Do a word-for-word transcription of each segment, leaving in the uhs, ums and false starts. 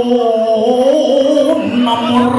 Oh, nomor.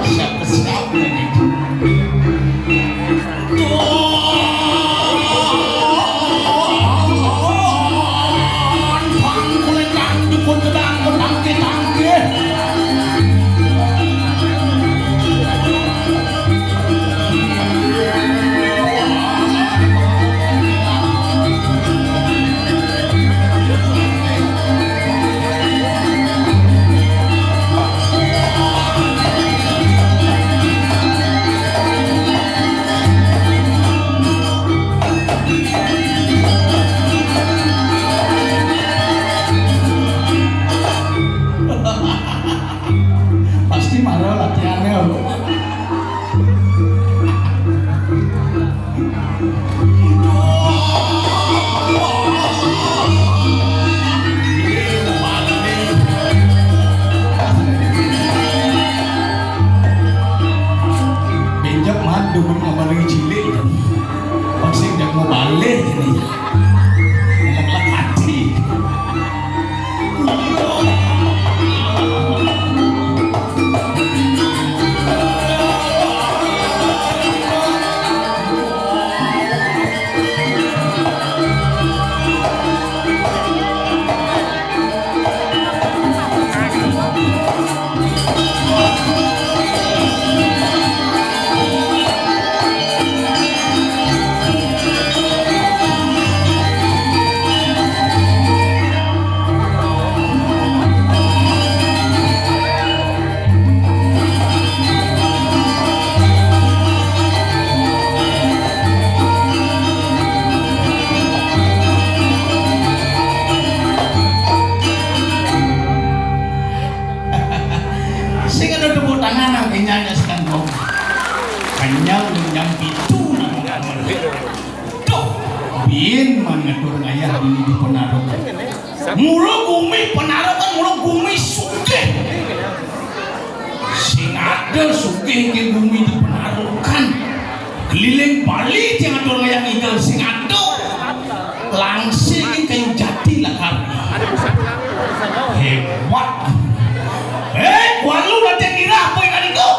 Siapa-siapa ini? Tuan, bang, kulit bang, dukun gedang, bang, tangke, tangke. Pasti marah latihannya. Benjak madu, mun ngambil cilik. Pasti dak mau balik ini. Lek-lek hati. Sing ada tepuk tangan nang kenyanya sekarang. Kenyang nyam pitu nang. Duh, bin man ngatur ngayah dini di Penarung. Mula gumi Penarung kan mula gumi sugih. Sing ada sugih ke gumi di Penarung kan. Keliling Bali tiang ngatur ngayah ngigel sing ada. Langsing kayu jati lakar. Hebat. Eh, walu latihan ngira apa yang tadi kok?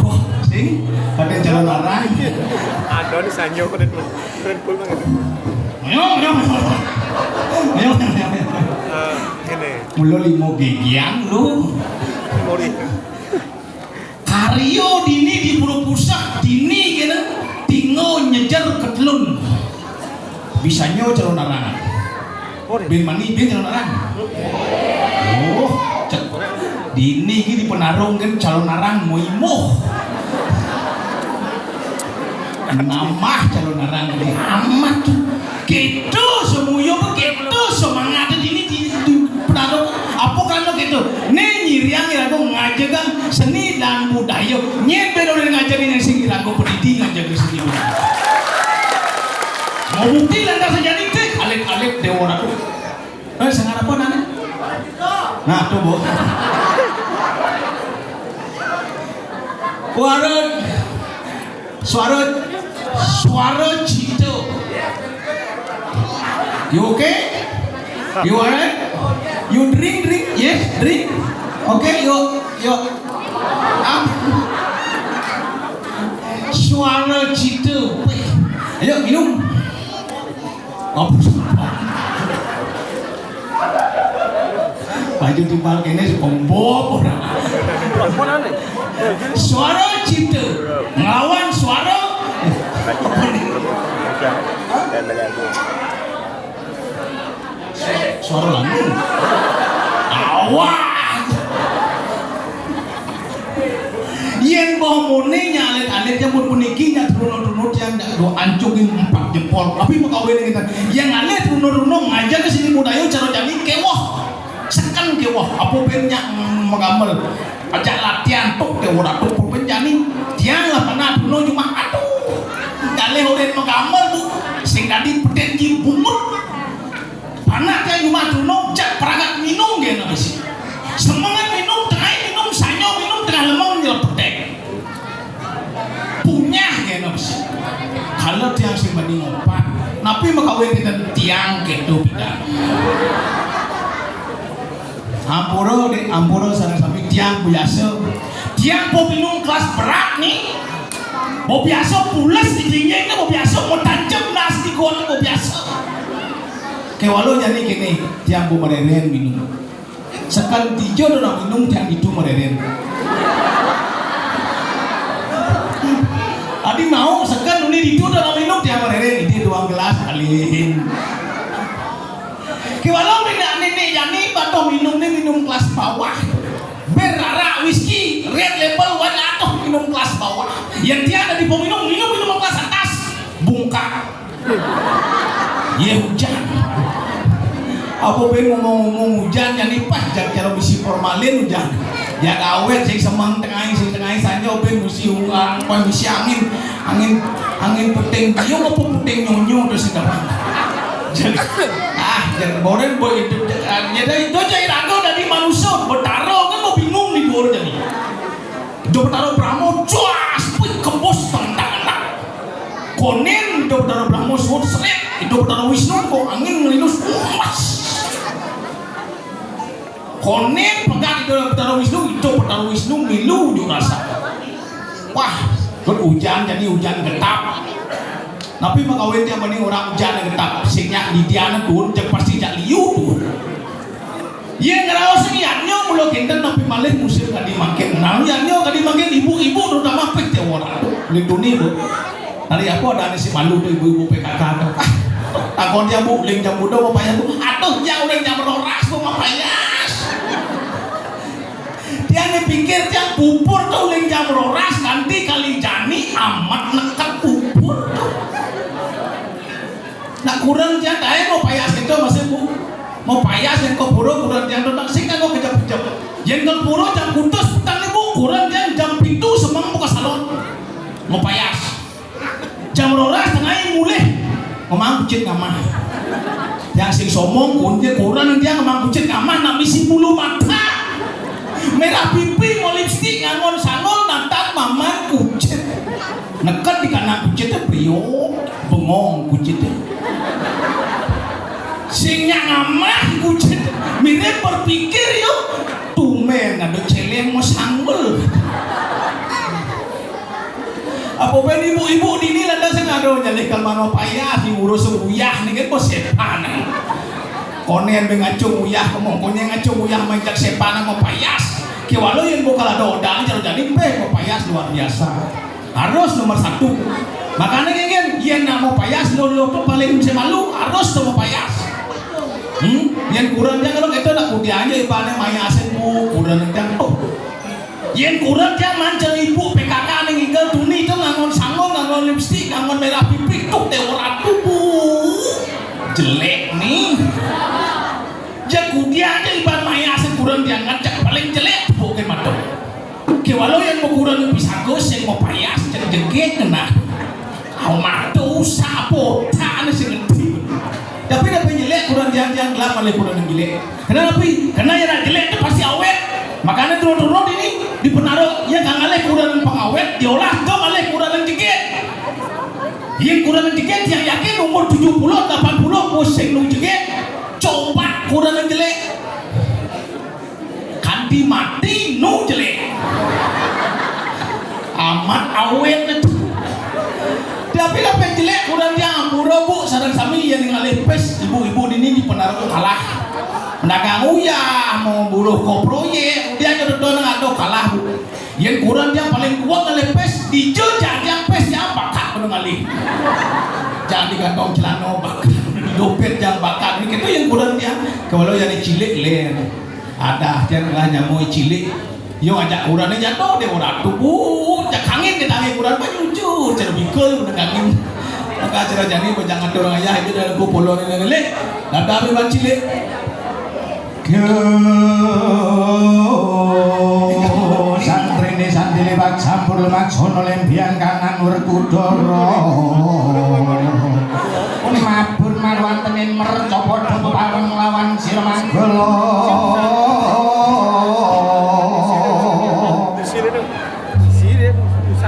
Wah, sing pada jalan larang. Ada di Sanyo kok, Red Bull. Red Bull banget. Ayo, ayo, ayo. Ayo, ayo, ayo. Eh, ini. Mula limo gigian lu. Memori. Karya dini di Pura Puseh, dini kena tingo nyejer ketelun. Bisanya calon arangan. Bin mani, bin calon arangan. Oh, cek. Dini ki di Penarung kan calon arang mau imuh. Nambah calon arang di amat. Gitu semuyo, gitu semangat dini di, di Penarung. Apa kan lo gitu? Nih nyiriang irago ngajagang seni dan budaya. Nyet beda udah ngajarin yang sing irago pendidik ngajaga seni budaya. Mau bukti lantas saja nih, cek. Alit-alit Dewa Ratu. Eh, sangat apa nane? Nah, tuh, Bu. Suara, suara, suara cita. You okay? You alright? You drink, drink? Yes, drink. Okay, yuk, yuk. Ah. Suara cita. Ayo, minum. Apa sumpah? Baju timpal kene sumpah embok ora. Suara cita ngelawan suara apa nih? Suara lanun. Awak. Yén boh moné nya alit-alit, nya mun puniki nya truna-truna tiang nya do ancungin empat jempol. Tapi makawin kita. Yang alit truna-truna ngajar ka seni budaya cara jani kéweh. Seken kéweh. Apa bén nya, mm, magamel. Ajak latihan tok, téh ora tok pun jani. Tiang lah pernah dulu cuma aduh. Dalih ulin magamel, Bu. Sing dadi pedén ji bungut. Anak tiang cuma dulu jak peragat minum gén bisi. Semengan minum, tengah minum, sanyo minum, tengah lemeng nyelepetek. Punyah gén bisi. Kalau tiang sing bani ngumpat, napi makawin dengan tiang gitu bidang. Ampura, Dék, ampura sareng sami tiang biasa. Tiang po minum kelas berat nih. Po biasa pules di dinding, po biasa mau tancem nas di got, po biasa. Kéwala jani kéné, tiang po mareren minum. Seken tijo do nak minum, tiang ditu mareren. Adi mau seken uni ditu do nak minum, tiang mareren. Ini doang gelas, alihin. Kéwala minum né jani, batoh minum né minum kelas bawah. Bir, arak, whisky, Red Label, wine, atoh minum kelas bawah. Yang tiada di peminum, minum minum kelas atas. Bungkak. Yé ujan. Apa bén ngomong-ngomong ujan, jani pas jak cara bisi formalin ujan. Jak awét sing semeng tengah, sing tengah sanyo bén bisi uang, bisi angin, angin, angin puting biung apa puting nyonyo tu sedang. Jadi, ah, jadi boren boy itu, ah, jadi itu jadi raga dari manusia, Betara kan mau bingung di luar jadi. Itu Betara Brahma, cuas, pui, kembus, tentang. Konen, itu Betara Brahma, suut, selet, itu Betara Wisnu, kok angin ngelinus, umas. Konen pegat itu Betara Wisnu, itu Betara Wisnu milu unjuk rasa. Wah, kan ujan jadi ujan getap. Tapi makawin tiang bani orang ujan getap, sing nyak didian turun, cek pasti jak liu turun. Yé ngraos niatnyo mula kinten napi malih musim kadi mangkin. Nah, niatnyo kadi mangkin ibu-ibu terutama pih tiang ora. Lintuni, Bu. Tadi apa ada si malu tu ibu-ibu P K K tu. Takon dia, Bu, ling jam muda apa payah tu? Atuh, jam udah jam roras tu mah payas. Dia ni pikir dia pupur tu ling jam roras, nanti kali jani amat neket pupur tu. Nak kurang dia tae mau payas itu masih, Bu. Mau payas yang ke pura kurang dia tu tak sing kan mau kejap-kejap. Yang ke pura jam kutus petang ni, Bu, kurang dia jam pitu semang buka salon. Mau payas. Jam rolas tengah mulih. Memang kucit ngamah. Yang sing somong kunci kurang dia memang kucit ngamah nak misi bulu mata. Merah pipi mau lipstik ngangon sanggol natak maman kucit. Neket di kanan kucit tu priok, bengong kucit tu. Sing nyak ngamah kucit. Mirip berpikir yo. Tumben ada celeng mau sanggol. Apa ben ibu-ibu dini lada sing ado nyalih kalmano payah diurus uyah ni kan bos setan. Konen be ngacung uyah, kemongkonye ngacung uyah main jak sepan sama payas. Kiwalo yang bokal ada odang jaro jadi beh mau payas luar biasa. Harus nomor satu. Makanya geng, yang nak mau payas lo lo tu paling bisa malu harus tu mau payas. Hmm, yang kurang dia kalau kita nak putih aja ibaratnya mayasin bu kurang yang tuh. Yén kurang dia mancer ibu P K K ning ikel tuni itu ngangon sangon, ngangon lipstik, ngangon merah pipi, tuh teh ora tubuh. Jelek nih. Jaku dia aja iban maya sing kurang dia ngajak paling jelek bukan madem. Oke, walau yang mau kurang pisago sing mau payas cek jegek kena. Au matu sapo tane sing ngerti. Tapi nek jelek kurang dia dia gelap malah kurang jelek. Kenapa? Karena yang jelek itu pasti awet. Makanya turun-turun ini di penaro yang ngalih kurang pengawet diolah tu ngalih kurang jegek. Yang kurang jegek yang yakin umur tujuh puluh delapan puluh musim nu jegek. Coba kurang jelek. Kanti mati nu jelek. Amat awet itu. Tapi dapat jelek kurang dia ampura bu sadang sami yang ngalih pes ibu-ibu ini di penaro kalah. Mendagang uyah mau buruh ko proyek dia jodoh nang ado kalah bu. Yang kurang dia paling kuat ngalih pes di jo jajang pes dia bakat kena ngalih. Jangan di kantong celana bakat di dompet jangan bakat. Itu yang kurang dia. Kalau yang cilik lain. Ada yang lah nyamuk cilik. Yo ajak kurang ni jatuh dia orang tu bu. Jak angin dia tangan kurang mah jujur cara bikul kena angin. Maka acara jadi jangan orang ayah itu dalam kupulon ni lelek. Ada apa cilik? Kyo santrine sandile wak sampur lemak sono lembiang kanan Werkudara. Mabur marwantenin merca padha pareng lawan sira manggala.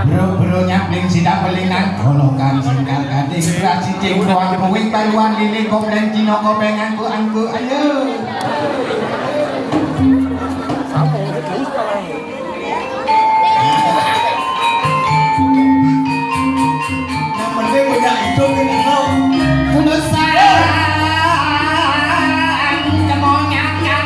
Bro-bro nyapling sidak belinan golokan singkar gading berasi cing ruang kuing baluan lili komplain Cina kopeng angku-angku ayo. Yang penting punya hidup ini tahu. Lulusan kemonyangan.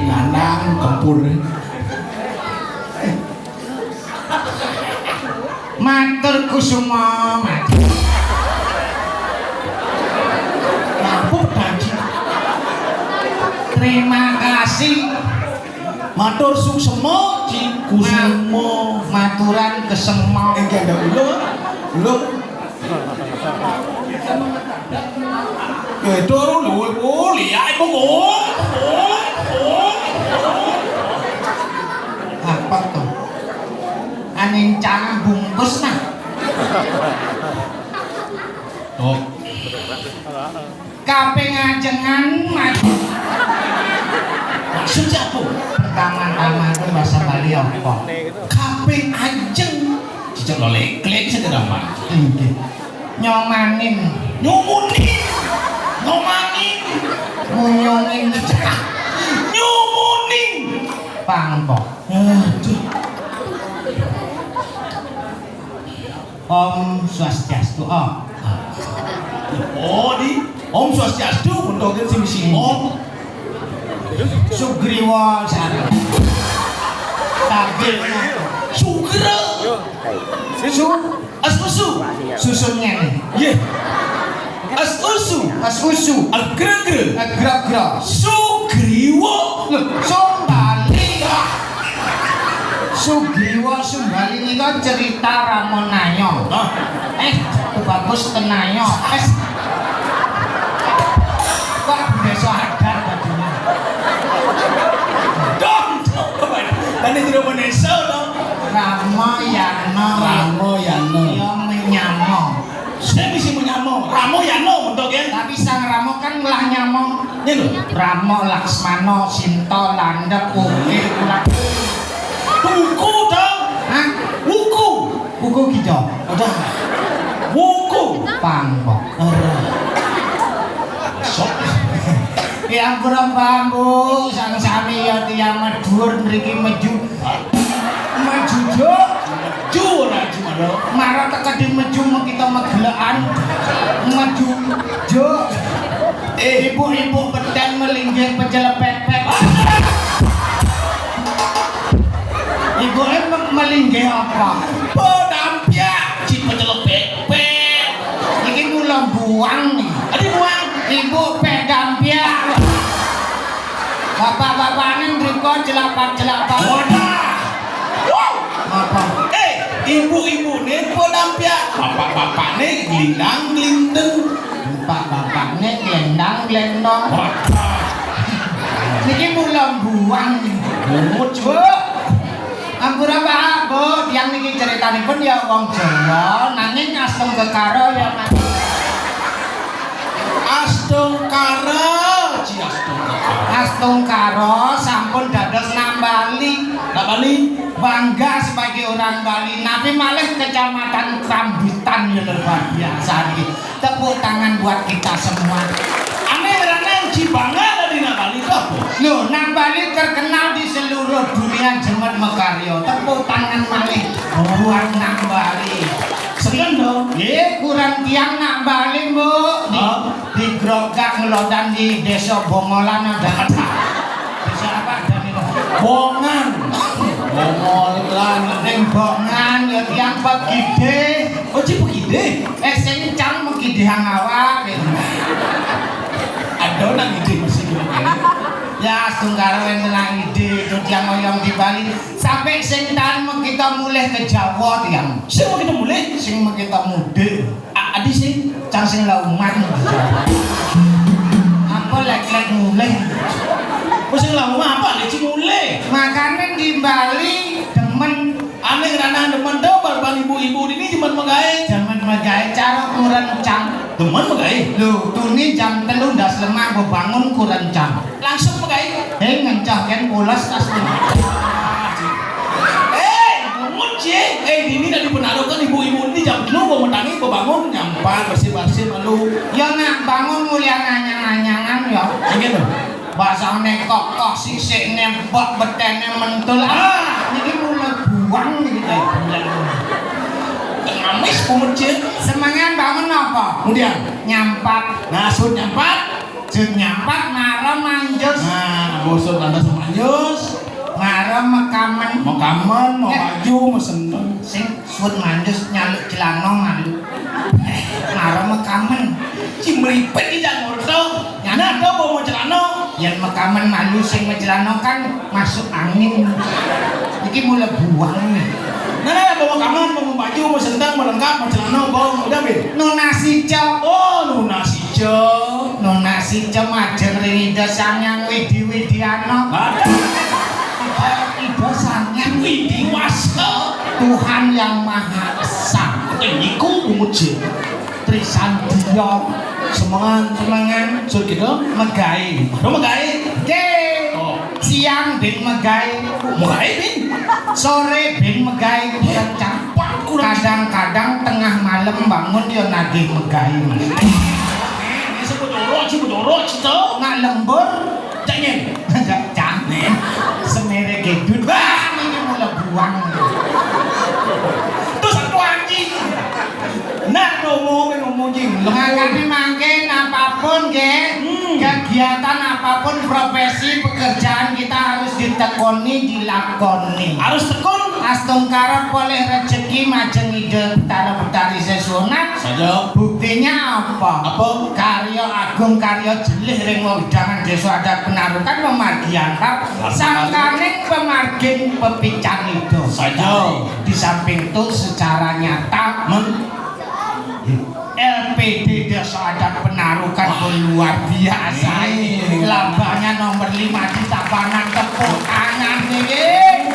Lanang tempur. Matur kusuma matur. Lampu pedanji. Terima kasih. Matur suksema, Ji. Kusuma. Ma-, maturan kesema. Enggak ada ulun. Ulun. Eh, turu lho, oh, lihat ibu, oh, oh, oh, oh. Apa tuh? Aning cang bungkus nah. Oh. Kaping ajengan maju. Maksudnya apa? Pertama-tama itu bahasa Bali apa? Kaping ajeng. Cicak lolek-lek saja nama. Inggih. Nyomanin. Nyumunin. Nyomanin. Munyungin. Nyumunin. Pangkok. Aduh. Om Swastiastu, Om. Oh, di Om Swastiastu, untuk sing sing Om. Sugriwa Sari. Tabir. Sugra. Su. As usu. Susunnya nih. Ye. As usu. As usu. Al gregra. Al gregra. Sugriwa. Loh, Sumbali. Sugriwa Sumbali ini kan cerita Ramonaya. Hah? Eh, bagus tenayo. Eh. Kok desa adat bajunya? Dong, dong. Tadi tidak menyesal dong. Ramayana. Ramayana. Iya, menyama. Saya bisa menyama. Ramayana untuk ya. Tapi sang Rama kan ngelah nyama. Ini loh. Rama, Laksmana, Sinta, Landep, Kuki, Kulat. Buku dong. Hah? Buku. Buku gitu. Udah. Buku. Pangkok. Ora. Sok. Ya ampun, Mbah, Mbok, sang sami ya tiyang Madhur mriki meju. Meju, Juk. Meju ora Juk, lho. Mara teka di meju mung kita megelekan. Meju, Juk. Eh. Ibu-ibu pedang melinggih pecelepet-pet. Ibu em Nggih apa? Pedampiak, ci pecelok pepek. Iki mula buang nih. Adi buang. Ibu pedampiak. Bapak-bapakne mriko jelapak-jelapak. Wadah. Wah. Apa? Eh, ibu-ibu nih pedampiak. Bapak-bapak nih gelindang gelindeng. Bapak-bapak nih gelendang gelendong. Wadah. Niki mula buang nih. Bungut, Bu. Ampura, Pak, Bu, tiyang niki critanipun ya wong Jawa, nanging astungkara ya, Mas. Astungkara, ci astungkara. Astungkara sampun dados Nambali. Nambali? Bangga sebagai orang Bali, tapi malih Kecamatan Krambitan ya luar biasa niki. Tepuk tangan buat kita semua. Ane ngrana uji bangga tadi Nambali itu apa? Loh, Nambali terkenal di seluruh dunia jemet mekarya. Tepuk tangan malih buat Nambali. Seken dong. Nggih, kurang tiang Nambali, Bu. Di, Hah? Di Grogak ngelodan di Desa Bongolan ada. Desa apa ada nih? Bongan. Bongolan. Ning Bongan ya tiang pegide. Oh, ci pegide? Eh, sing cang megidehang awak gitu. Ada nang ide mesti gitu. Ya, astungkara wong nang ide itu tiang oyong di Bali. Sampai sing tan mekita mulih ke Jawa tiang. Sing mekita mulih? Sing mekita mudik. A-, adi sih, cang sing lauman. Apa lek-lek mulih? Kok sing lauman apa lek ci mulih? Makane di Bali demen. Ane ngrana demen to, barban ibu-ibu ini demen megae. Demen megae cara kurencang. Demen megae. Lho, tuni jam telu ndas lemah bebangun kurencang. Langsung megae. Eh, ngencah kan pulas tas. Eh, bungut, ci. Eh, dini tadi penaruh kan ibu-ibu ini jam telu mau metangi, mau bangun, nyampan, bersih-bersih, malu. Ya, nak bangun mulia nanyang-nanyangan, ya. Gitu. Basane kokoh, sisikne mbok, betene mentul. Ah, niki mula buang niki, eh, buang. Ngamis, bungut, ci. Semengan bangun apa? Kemudian? Nyampat. Nah, sut nyampat. Jut nyampat mara manjus. Nah, bosok lantas manjus. Mara mekamen. Mau kamen, mau Ya. Baju, mau sendal. Sing suwun manjus nyaluk celana malu. Mara mekamen. Ci mripit iki jang ngurus to. Nyana to mau celana. Yen mekamen malu sing mecelana kan masuk angin. Iki mula buang nih. Nah, nah, mau kamen, mau baju, mau sendal, mau lengkap, mau celana, mau udah, Bin. Nunas ijo. Oh, nunas ijo. Nunas ijo majeng ring Ida Sang Hyang Widi Widiana. Ada. Ida Sang Hyang Widi Wasa. Tuhan Yang Maha Esa. Niku muji. Trisandia. Semangan, semangan. Sur gitu. Megai. Aduh, megai. Oke. Oh. Siang bin megai. Megai, Bin. Sore bin megai. Kurang cang. Wah, kurang. Kadang-kadang tengah malam bangun ya nagih megai, Mas. Ini sebut jorok, sebut jorok, cito. Nak lembur. Jangan. Jangan. Semere gedut. Wah, ini mula buang. Terus aku anjing. Nah, ngomong, ngomong, jing. Makanya mangkin apapun, nggih, Hmm. kegiatan apapun, profesi, pekerjaan kita harus ditekoni, dilakoni. Harus tekun. Astungkara polih rejeki majeng Ida Betara Betari Sesuunan. Saja. Buktinya apa? Apa? Karya agung, karya jelih ring wewidangan Desa Adat Penarukan memargi antar Laksana. Sangkaning pemargin pepican Ida. Saja. Di samping itu secara nyata Men- L P D Desa Adat Penarukan Wah. Luar biasa ini. Iya. Lambangnya nomor lima di Tabanan, tepuk tangan nih.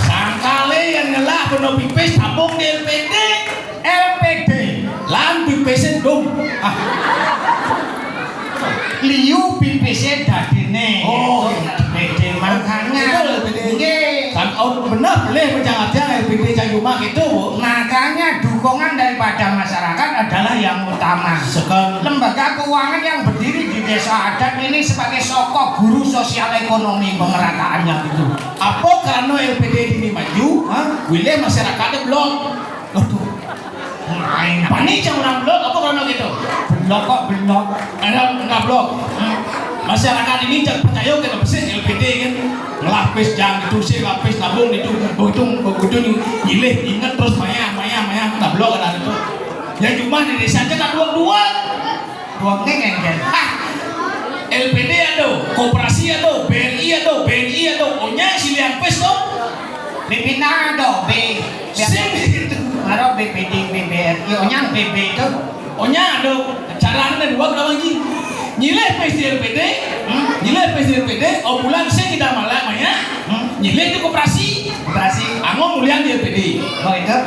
Sangkale yang ngelah beno pipis tabung di L P D. L P D. Lan pipisnya dong. Ah. Liu pipise dadine. Oh. Bede makanya. Betul, bede. Nggih. Kan, oh, bener, boleh menjangan-jangan L P D cang Yuma gitu, Bu. Makanya dukungan daripada masyarakat adalah yang utama. Sekarang. Lembaga keuangan yang berdiri di desa adat ini sebagai soko guru sosial ekonomi pemerataannya gitu. Apa karena L P D ini maju, ha? Wilayah masyarakatnya belum. Waduh. Main. Pani cang orang blok, apa karena gitu? Blok kok blok. Enggak, enggak blok. Hmm. Masyarakat ini jangan percaya kan apa sih L P D kan. Ngelapis jang itu sih, lapis nabung itu, begitu, begitu nyilih ingat terus maya, maya, maya, nablok kan ada tuh. Ya cuma di desa aja tak dua-dua. Dua ngeng kan. Ah, L P D ada, koperasi ada, B R I ada, B N I ada, onya sih liang pes tuh. Pimpinan ada, B. Sing itu. Ada B P D, B B R I, onya B B itu. Onya ada, caranya dua kalau lagi. Nyilih pes di L P D, hmm? Nyilih pes di L P D, oh bulan sih kita malah maya, hmm? Nyilih di koperasi. Koperasi. Anggo mulian di L P D. Oh itu.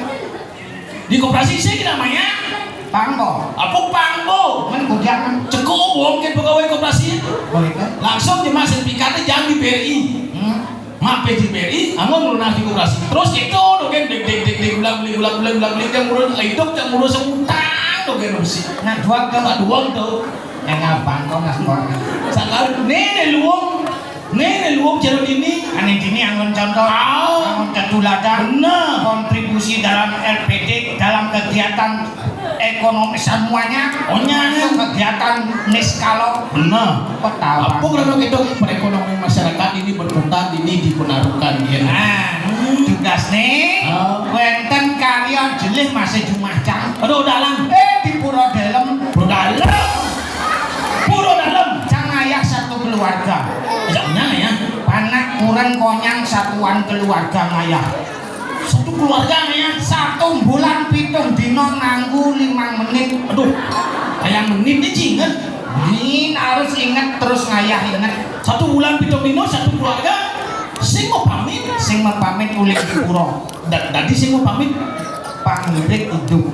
Di koperasi sih kita maya. Panggo. Apa panggo? Men bujang. Ceko wong ke pegawai koperasi. Oh itu. Langsung di mas sertifikatnya jangan di B R I. Hmm. Mape di B R I, anggo lunas di koperasi. Terus itu tuh kan dek dek dek dek ulang beli ulang beli ulang beli yang murah hidup yang murah semutang tuh kan mesti. Nah, dua tuh. Nah, dua tuh. Yang abang kok nggak sekolah. Sangat nih nih luwung. Nih nih luwung jeruk ini. Ane dini anggon contoh. Ah. Anggon ketuladan. Bener. Kontribusi dalam L P D dalam kegiatan ekonomi semuanya. Onya. Kegiatan niskala. Bener. Kok tahu? Apa kalau kita perekonomian masyarakat ini berputar ini dipengaruhkan ya. Nah, tugas nih. Ah. Wenten karya jelih masih jumah cang. Aduh dalam. Eh di Pura Dalem. Pura Dalem. Pura Dalem. Cang ayah satu keluarga. Jangan ya. Panak kurang konyang satuan keluarga ngayah. Satu keluarga ngayah. Satu bulan pitung dino nanggu limang menit. Aduh, kayak menit nih inget. Ini harus inget terus ngayah inget. Satu bulan pitung dino satu keluarga. Sing mau pamit. Sing mau pamit ulih di pura. Da- Dadi sing mau pamit. Pangirit hidup.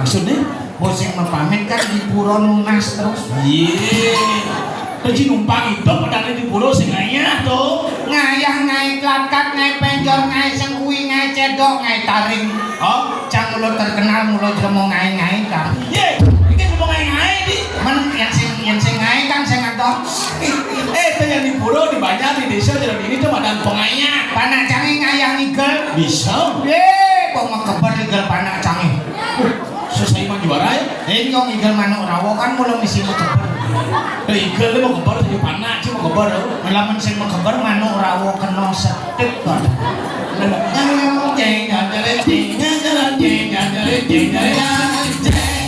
Maksudnya? Bos sing mau pamit kan di pura nunas terus. Iya. Terus numpang hidup padahal di pura sing ngayah tuh. Ngayah ngai kelakat ngai penjor ngai sengkui ngai cedok ngai taring. Oh, cang mulo terkenal mulo jelemo ngai ngai kan. Iya, ini jelemo ngai ngai di. Men yang sing yang sing ngai kan sing ngadok. Eh, itu yang di pura di banjar di desa jadi ini tuh madan pengayah. Panak cangi ngayah ngigel. Bisa. Eh, kok ngekeber ngigel panak cangi. Susah iman juara ya. Eh, nyong ngigel manuk rawo kan mulo misi ngekeber. Eh, igel dia mau keber jadi panak sih mau keber. Lamun sing mekeber manuk rawo kena setik kok.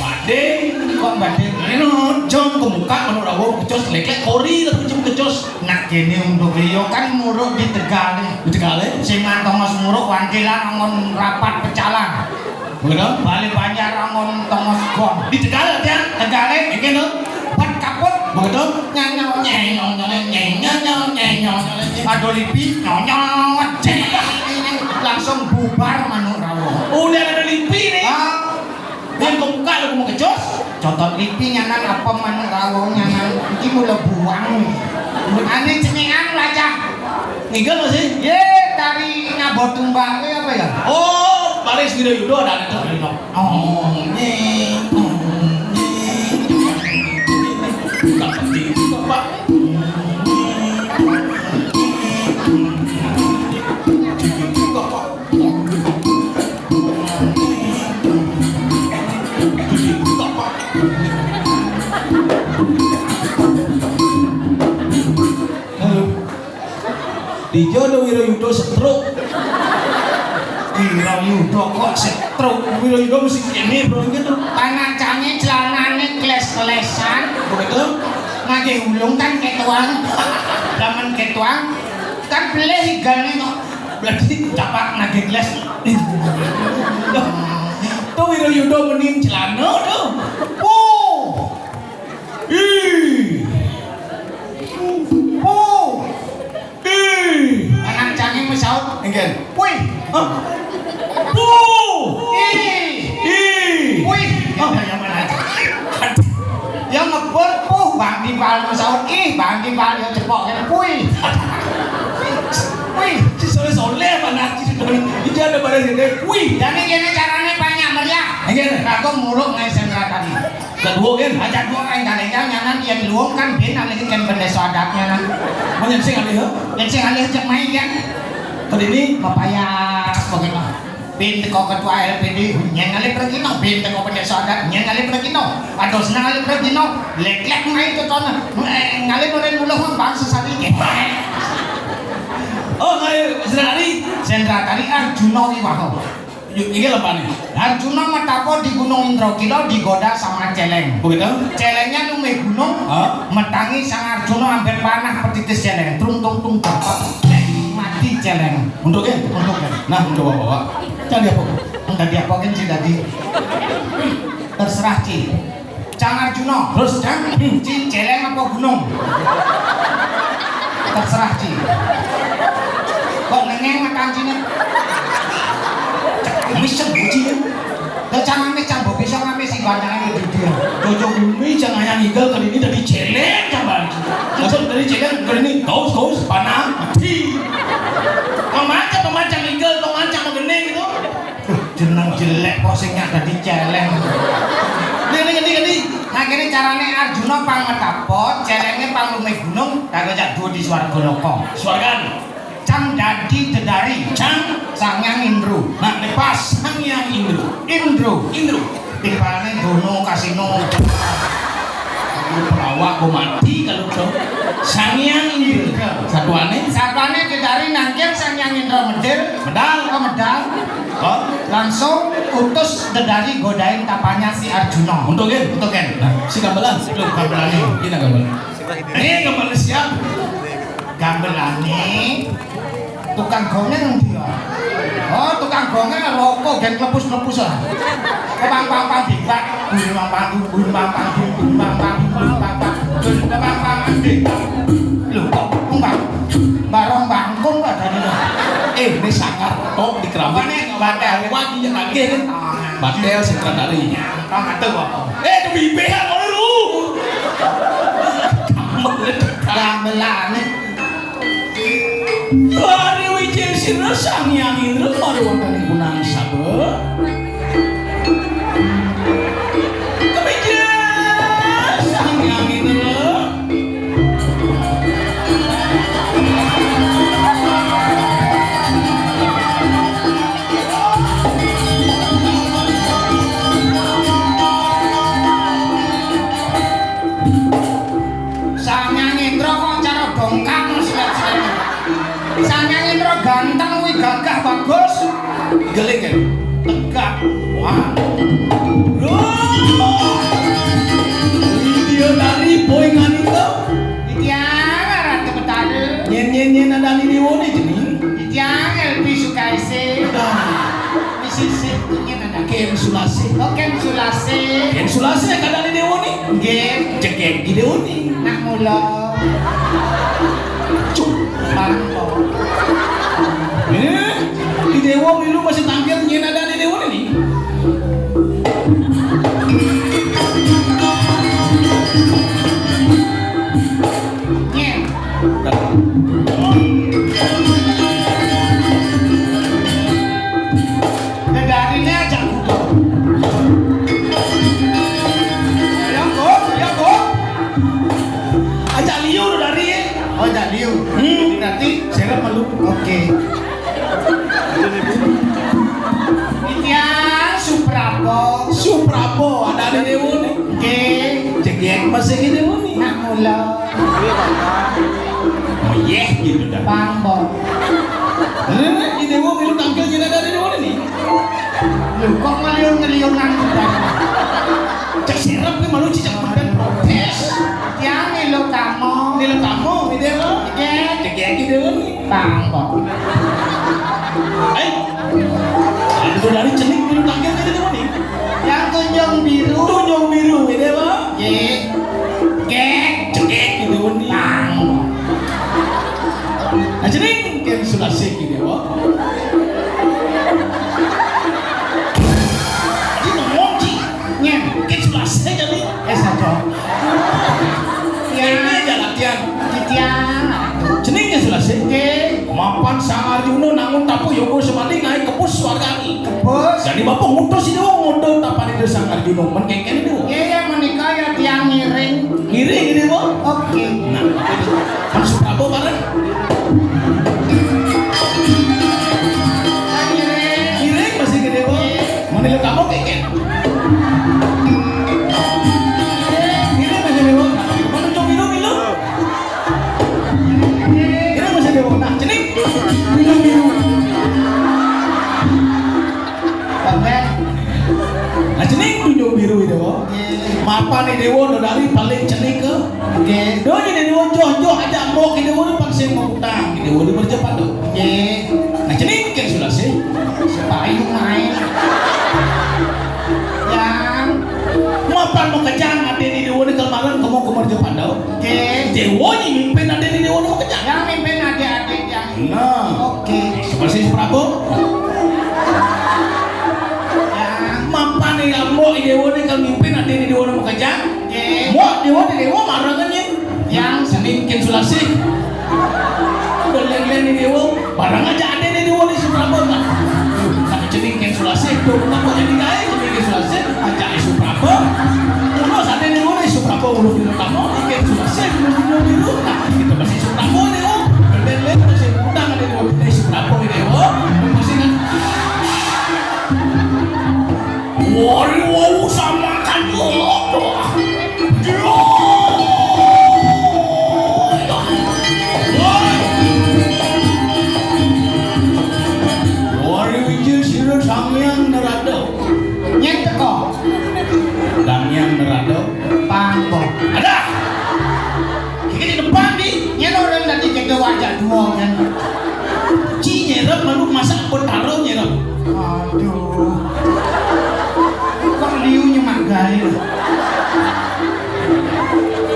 Bading. Kok bading? Ini jong kemuka manuk rawo kecos lek-lek kori tapi jong kecos. Nak kene untuk liyo kan muruk di Tegal nih. Di Tegal ya? Sing mantongos muruk wantilan angon rapat pecalang. Begitu? Bali Banjar angon tongos gong. Di Tegal ya? Tegal ya? Ini tuh. Bat kaput. Begitu? Nyanyaw nyenyong nyenyong nyenyong nyenyong. Ada lipi nyonyong. Langsung bubar manuk rawo. Udah ada lipi nih. Ah. Kan kok buka lu mau kecos? Cotot lipi nyanan apa manuk rawo nyanan iki mula buang. Ane cengengan lajah. Ngigal masih? Ye, tari ngabot tumbang apa ya? Oh, Baris Wirayuda ada ada tuh. Oh, ini. Buka penting itu, Pak. Buka, Pak. Dijo ada Wirayuda setruk. Wirayuda kok setruk? Wirayuda mesti kene, bro, gitu. Panak cangi celanane kles-klesan. Begitu? Ngangge ulung kan ketuang. Lamun ketuang kan pelih igane kok. Berarti capak ngangge kles. Tuh Wirayuda mending celana tuh. Wuh. Ih. Wuh. Ih. Panak cangi mesaut. Engken. Wih. Hah? Wuh. Ih. Ih. Wih. Oh, yang mana? Yang ngebut, puh, Bang Timpal mesaut. Ih, Bang Timpal yang cepok kene. Wih. Wih. Si soleh-soleh mana? Si soleh. Iki ada pada sini. Wih. Jadi gini caranya banyak meriah. Iya. Kagum muruk ngai sendratani. Kedua kan? Aja dua kain kalengkang nyanan yang luang kan bin alih kan benda sadatnya nan. Mau yang sing alih, ya? Yang sing alih cek main kan? Tadi ini pepaya bagaimana? Bin teko ketua L P D, nyén ngalih pregino, bin teko pendesa adat, nyén ngalih pregino. Ados ngalih pregino, lek-lek mai tetona. Eh, ngalih nurin muluh mang bang sesari nggih. Oh, ngalih Sendratari. Sendratari Arjuna Wiwaha. Yuk, iki lepane. Arjuna matapa di Gunung Indrakila digoda sama céléng. Begitu? Céléngnya lumih gunung, Hah? Metangi Sang Arjuna ambil panah petitis céléng. Trung tung tung dapat. Mati céléng. Untuk ya? Untuk ya? Nah, untuk bapak. Cari apa? Enggak diapakin sih tadi. Terserah, Ci. Cang Arjuna. Terus, Cang? Ci, céléng apa gunung? Terserah, Ci. Kok nengeng matang Cine? Cang Amis, Cang Boji ya? Lah, Cang Amis, Cang Bobi, Cang Amis, sing banyak di dia. Jojo Bumi, Cang Ayang Igel, kali ini dari céléng, Cang Bali. Langsung dari céléng, kali ini gaus, gaus, panah, mati. Pemancang, pemancang Igel, pemancang Gening itu. Duh, jeneng jelek kok sing nyak dadi céléng. Nih, nih, nih, nih. Nah, kene carane Arjuna pang matapa, célénge pang lumih gunung, karo cak duwur di swarga loka. Swargan. Cang dadi dedari. Cang? Sang Hyang Indra. Nah, nek pas Sang Hyang Indra. Indra. Indra. Timpalane dono kasino. Pelawak kok mati kalau dong. Sang Hyang Indra. Satuane? Satuane dedari nangkil Sang Hyang Indra medal. Medal. Oh, medal. Oh. Langsung utus dedari godain tapanya si Arjuna. Untuk, Gen? Untuk, Gen. Nah, si gamelan. Lho, gamelane. Ini gamelan. Ini gamelan siap. Gamelane tukang gongnya nang dia. Oh, tukang gongnya rokok gen klepus-klepus lah. Pang pang pang diklat. Bun pang pang bun, bun pang pang bun, bun pang pang bun, bun pang pang bun, bun pang pang diklat. Lho, kok kumbang? Barong bangkung kok tadi. Eh, ini sangar. Oh, di keramik. Apa nih? Batel. Wah, iya lagi kan. Batel sing tadi. Apa mata kok? Eh, itu bibir kok lu. Gamelane. Pariwijil sira Sang Hyang Indra maring wonten ing gunung Saba. Kepijil Sang Hyang Indra. Sang Hyang Indra kok cara bongkang silat-silat. Sang Hyang Indra ganteng kuwi gagah bagus. Geling ya? Tegak. Wah. Loh. Widya Nari boy nganita. Titiang Ratu Betara. Nyen nyen nyen andane dewane jeneng. Titiang Elvi Sukaisi. Misisi nyen andane. Ken Sulasi. Oh, Ken Sulasi. Ken Sulasi kadane dewane. Nggih. Cekek ki dewane. Nak mula. Cuk. Bangko. Eh, di dewa milu masih tangkil nyen andane dewane ni. Nyen. Dedarine ajak kuda. Ayo, Kok, ayo, Kok. Ajak liu dari. Oh, ajak liu. Hmm. Berarti serep melu. Oke. Titiang Suprabo. Suprabo, ada di dewa ni. Oke. Cekek masih di dewa ni. Nak mula. Oh, yeh, gitu dah. Pang, Bo. Eh, ini mau milu tangkil gila dari mana ni? Lho, kok ngeliung-ngeliungan gitu? Cek sirep ki malu cicak badan protes. Yang milu kamu. Milu kamu, gitu ya, Bo? Iya. Cek ya gitu. Pang, Bo. Eh, itu dari cenik milu tangkil gitu, mana ni? Yang tunjung biru. Tunjung biru, gitu ya, Bo? Nggih. Gek, cekek gitu, Uni. Nah, jeneng Ken Sulasi gitu, Bo. Ini ngomong, Ci. Nyen. Ken Sulasi jadi. Eh, saja. Ya. Ini aja latihan. Titiang. Jeneng Ken Sulasi. Nggih. Mapan Sang Arjuna nangun tapu yoga semadi naik kepus swargani. Kepus. Jadi bapak ngutus ini, wong ngutus tapan itu Sang Arjuna. Men kengken itu. Iya, ya, menikah ya tiang ngiring. Ngiring ini, Bo? Oke. Nah, masuk apa bareng? Ngiring. Ngiring masih Milu kamu kikit. Ini masih dewa. Mana cok milu, milu? Ini masih dewa. Nah, cening. Milu, milu. Nah, cening tunjuk biru itu. Mapan ni dewa, no dari paling cening ke. Oke. Doni ni dewa joh-joh aja mau ki dewa ni pang sing mau utang. Ki dewa ni berjepat tu. Oke. Nah, cening ke sudah sih. Sepayung main. Yang mapan mau kejang ade ni dewa ni kelmaran kamu ke berjepat tu. Oke. Dewa ni mimpin ade ni dewa ni mau kejang. Yang mimpin ade-ade yang. Nah. Oke. Masih Prabu. Yang mapan ni kamu dewa ni kalau mimpin ade ni dewa ni mau kejang. Oke. Mau dewa ni dewa marah kan ni. Yang cening ke sulasih. Udah leng-leng ni dewa. Barang aja ade ni dewa ni Suprabo kan. Tapi cening ke sulasih. Tuh, kenapa jadi gaya cening ke sulasih? Aja Suprabo. Terus ade ni dewa ni Suprabo ulun biru kamu. Ke sulasih, ulun biru. Nah, kita masih Suprabo ni, oh. Leng-leng masih utang ade ni dewa. Eh, Suprabo ni dewa. Masih kan. Wari wau sama kan. Wari wijil sira Sang Hyang Narada. Nyén teka. Sang Hyang Narada. Pangko. Ada. Iki di depan di. Nyén orang tadi kita wajah dua kan. Ci nyerep manuk masak Betara nyerep. Aduh. Kok liu nyemak gaé.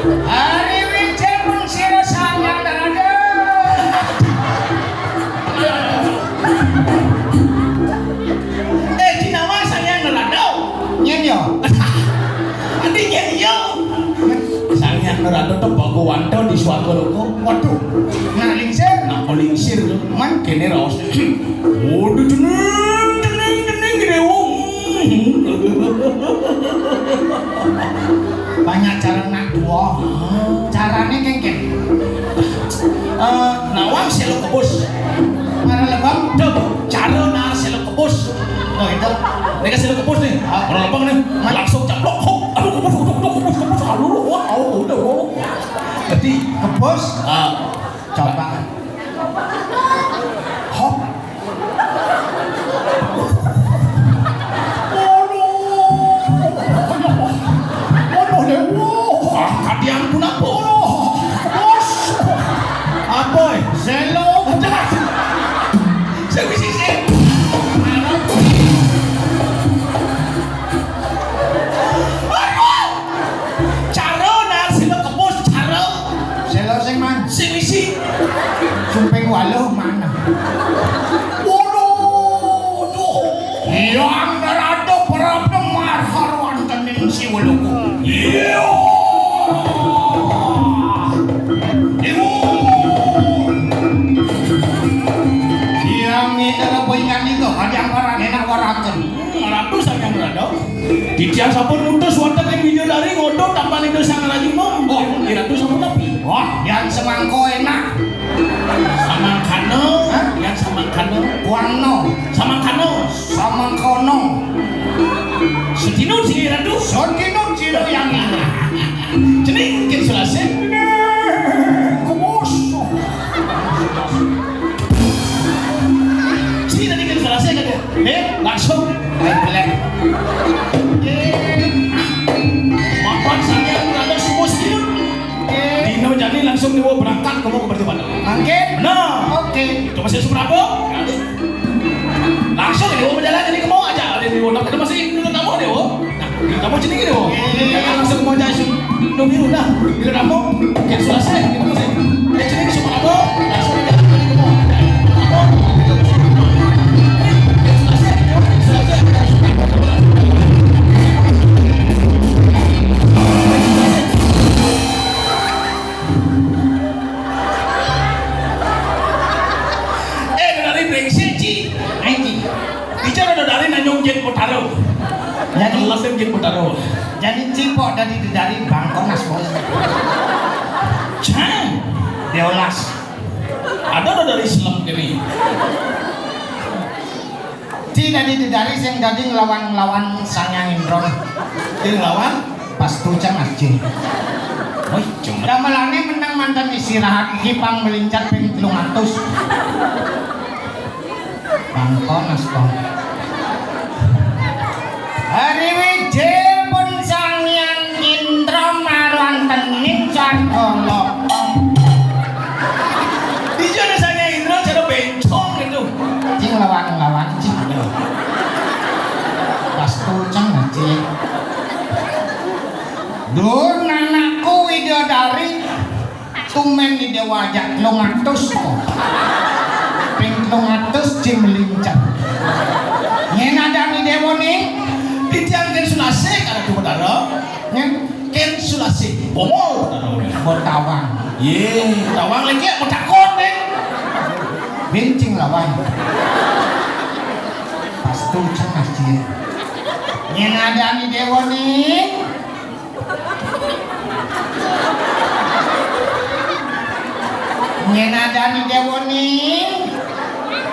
Hari wijen mung sira Sang Hyang Narada. Eh, di nama Sang Hyang Narada. Nyén yo. Adi nyén yo. Sang Hyang Narada tembang wanta di swarga loka. Waduh. Nak lingsir. Nak lingsir. Man kene raos. Waduh, jeneng, jeneng, jeneng, gede wong. Banyak cara nak dua. Carane kengken. Eh, nawang selo kebus. Para lebam. Tuh, cara nar selo kebus. Tuh, itu. Mereka selo kebus nih. Ah. Orang lebam nih. Langsung caplok. Hop. Aduh, kebus, kebus, kebus, kebus, kebus. Aduh, wah, au, udah, wah. Jadi, kebus. Ah. Coba. Hop. Aduh. Aduh, Dewa. Ah, kadian pun apa? Bos. Apa, eh? Selo. Sing wis isin. Aduh. Cara nar sing kebus, cara. Selo sing man. Sing isi. Sumping waluh mana? Waduh, duh. Yang narada para pemar harwan tening si waluku. Iya. Ibu. Yang ini apa yang itu? Ada yang parah enak waraken. Hmm, ratu sayang rada. Titiang sampun mutus wonten ing widodari ngodot tampan Ida Sang Rajuna. Oh, Ida Ratu sampun napi? Wah, yang semangko enak. Samangkana, hah? Yang samangkana. Kuangno. Samangkana. Samangkono. Sedino sih Ratu. Sedino sih yang ini. Cening kin selesai. Kumus. Sini tadi kan selesai kan ya? Eh, langsung. Belek. Mapan saya ada semua skill. Dino jadi langsung dibawa berangkat kamu ke Batu Bandar. Mungkin? Nah. Oke. Itu masih Suprabo. Langsung dibawa berjalan jadi kamu aja. Ada di Wonok itu masih dulu kamu deh, wo. Nah, kamu jadi gini, wo. Langsung mau jadi. Dong biru dah. Bila kamu, kayak selesai, gitu masih. Kayak jadi Suprabo. Langsung dibawa jadi kamu. Eh, dari brengsek, Ci. Ayo, Ci. Bicara dari nanyong Jen Potaro. Jadi, langsung Jen Potaro. Jadi, Ci, kok dari, dari Bangkok, Mas Boy? Cang. Diolas. Ada, ada dari Selam kene. Ci dadi dedari sing dadi nglawan-nglawan Sang Hyang Indra. Sing nglawan? Pastu cang aji. Wih, cuma. Damelane menang manten istirahat iki pang melincat ping telung atus. Bangkon aspong. Hari wijil pun Sang Hyang Indra marwantenin swarga loka. Iya, ada Sang Hyang Indra, cara bencong gitu. Cing lawan-lawan, cing. Pas tuh, cang, cing. Dur, anakku widadari, tumen di dewa aja telung atus kok. Ping telung atus, cing, melincat. Yen adani dewa ning, titiang ken Sulasih, karena cuma dara. Yen? Ken Sulasih, Bongol, Botawang. Ye, Botawang lagi ya, Botakon, nih. Bencing lawan. Pas tuh cengas dia. Yen adani dewa ning. Yen adani dewa ning.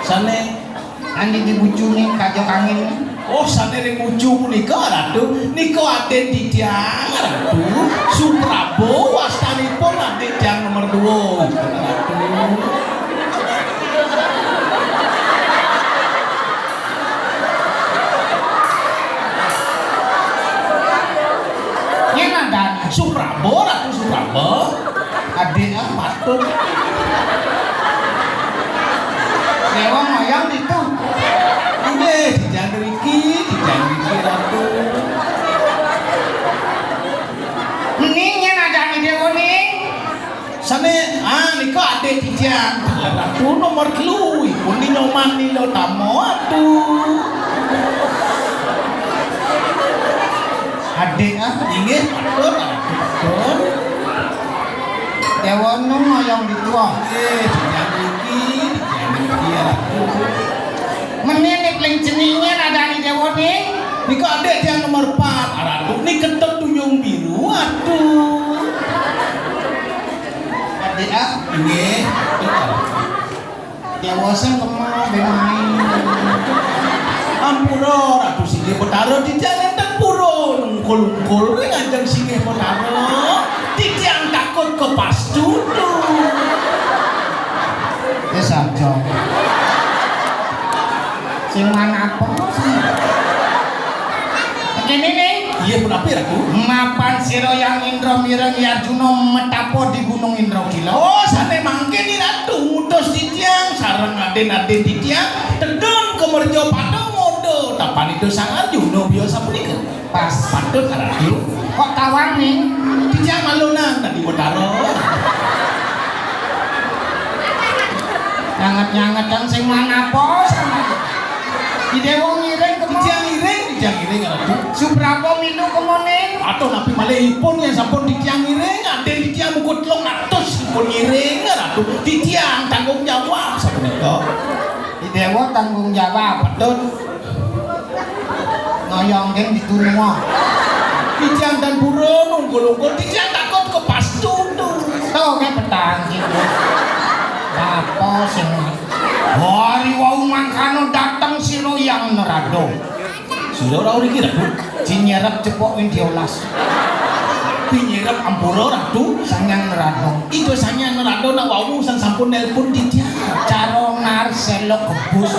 Sane. Andi di bucu ning kaja kangin. Oh, sane ring bucu punika, Ratu. Nika adik titiang, Ratu. Suprabo wastanipun, adik tiang nomor dua. Ratu. Yen adan Suprabo, Ratu Suprabo. Adik, ah, patut. Dewa ngoyong ditu. Inggih, dijan riki, dijan riki, Ratu. Ning yen adani dewa ning. Sane, ah, nika adik titiang. Ratu nomor telu, ipun di Nyoman Nila Tama, aduh. Adik, ah? Inggih, patut, patut. Dewa Nung ngoyong ditua. Inggih, titiang niki, titiang niki, Ratu. Meni ning paling jenenge adani dewa ning. Nika adik tiang nomor empat, Ratu. Nika ketut tuyung biru, aduh. Adik, ah? Inggih. Dewa sing kema ben main. Ampura, Ratu Singgih Betara, titiang enten pura nungkul-ungkul ring ajeng Singgih Betara. Titiang takut kepastutu. Wis aja. Sing manapa sih? Kene ning. Iya, punapi, Ratu? Mapan sira Hyang Indra mireng Arjuna metapa di Gunung Indra Kila. Oh, sane mangke ni Ratu ngutus titiang sareng aden-aden titiang tedun ke merja padang ngoda tapan Ida Sang Arjuna biya sapunika. Pas. Patut, Ratu. Kok tawang ning? Titiang malunan tadi Betara. Nyanget-nyangetan sing manapa? Di dewa ngiring kemon. Titiang ngiring, titiang ngiring, Ratu. Suprabo milu kemone. Aduh, napi malih ipun yang sampun titiang ngiring, adik titiang mukut telung atus ipun ngiring, Ratu. Titiang tanggung jawab sapunika. Di dewa tanggung jawab. Betul. Ngoyong geng ditunua. Titiang dan pura nungkul-ungkul, titiang takut kepastutu. Tuh, kayak petang gitu. Apa sing Hari wau mangkana dateng sira Hyang Nerado. Sira ora mriki, Ratu? Jinyerep cepok ing diolas. Pinyerep ampura, Ratu? Sang Hyang Nerado. Ida Sang Hyang Nerado nak wau sang sampun nelpon titiang. Cara Narsela gebus.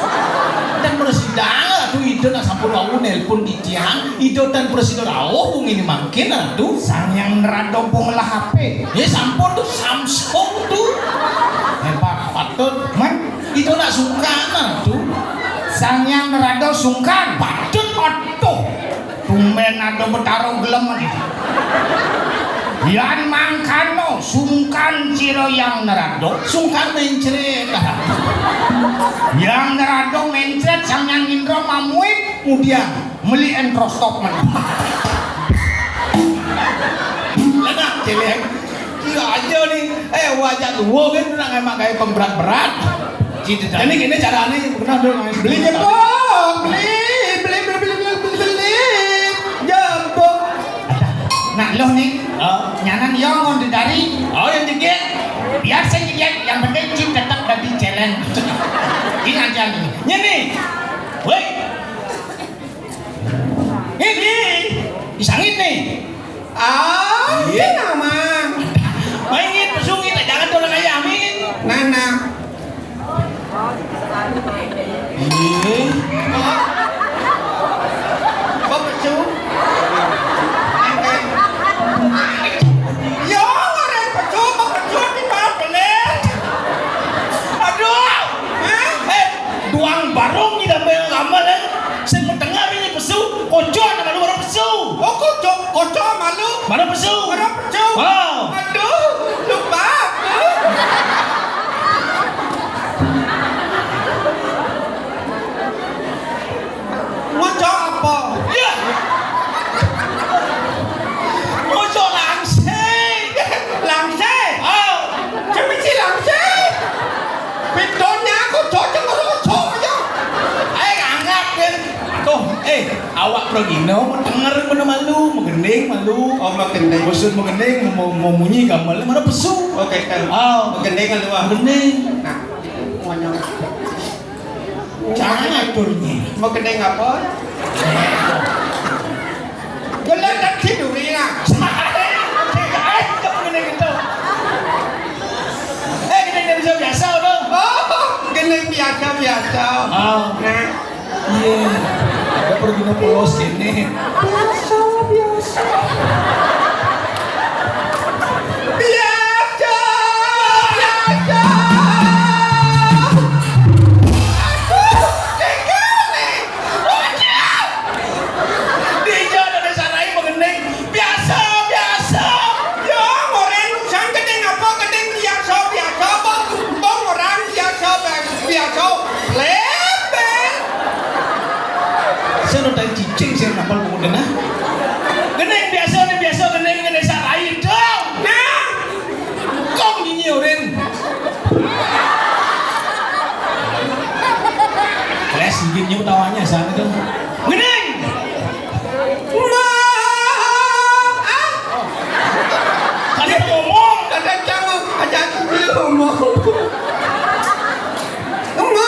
Dan presida, Ratu, Ida nak sampun wau nelpon titiang. Ida dan presida rauh wong ini mangkin, Ratu. Sang Hyang Nerado pun ngelah H P. Ya sampun tuh, Samsung tuh. Hebat, patut. Man, itu nak sungkan, Ratu. Sang Hyang Nerado sungkan. Patut, aduh. Tumben ada Betara gelem iki. Yan mangkano sungkan sira Hyang Nerado. Sungkan mencret. Hyang Nerado mencret, Sang Hyang Indra mamuit. Kemudian meli entrostop men. Lah, nah, celeng. Iya aja nih. Eh, wajah tuwa kan nak emak kayak pemberat-berat. Cita-cita. Jadi gini caranya, pernah dulu main beli jebok, beli, beli, beli, beli, beli, beli, jebok. Nah, lo nih, oh, nyanan yo ngon dari. Oh, yang jegek. Biar saya jegek, yang penting Cip tetap dari celeng. Ini aja nih. Ini. Woi. Ini, disangit nih. Ah, iya nama. Mainin, pesungit, jangan tolong ayamin. Nana. Ini. Bang pesu. Yo, orang pesu, bang pesu di mana bener? Aduh. Hah? Eh, duang barung di dalam kamar, eh. Saya mau dengar ini pesu. Kocok nama lu orang pesu. Oh, kocok, kocok malu. Mana pesu? Mana pesu? Oh. Aduh, lupa aku. Ngocok apa? Ya. Ngocok langsé. Langsé? Oh. Cemisi langsé. Pidonnya aku cocok ngocok ya. Ayo anggap, Ben. Tuh, eh, awak pragina mau denger mana malu, mau gending malu. Oh, mau gending. Maksud mau gending, mau, mau munyi gambarnya mana pesu. Oke, kan. Oh. Mau gending malu, ah. Gending. Nah, monyong. Jangan aturnya. Mau gending apa? Gelek tak tidur ya. Eh, gending tak bisa biasa, Bang. Oh, gending biasa-biasa. Oh. Nah. Iya. Ada pergi mau polos ini. Biasa, biasa. Biasa, biasa. Aduh, tinggal nih. Waduh. Dia ada sarai mengenai biasa, biasa. Ya, orang sang gending apa, gending biasa, biasa. Bang, bang orang biasa, biasa. Biasa. Leben. Saya nonton cicing, saya nambal mau kena. Gending biasa, nih biasa, gending, gending sarai dong. Nah. Kong ini, Orin. Kelas gini tawanya sana tuh. Gending. Ma, ah. Kada ngomong. Kada ngomong. Aja aku ngomong. Ma,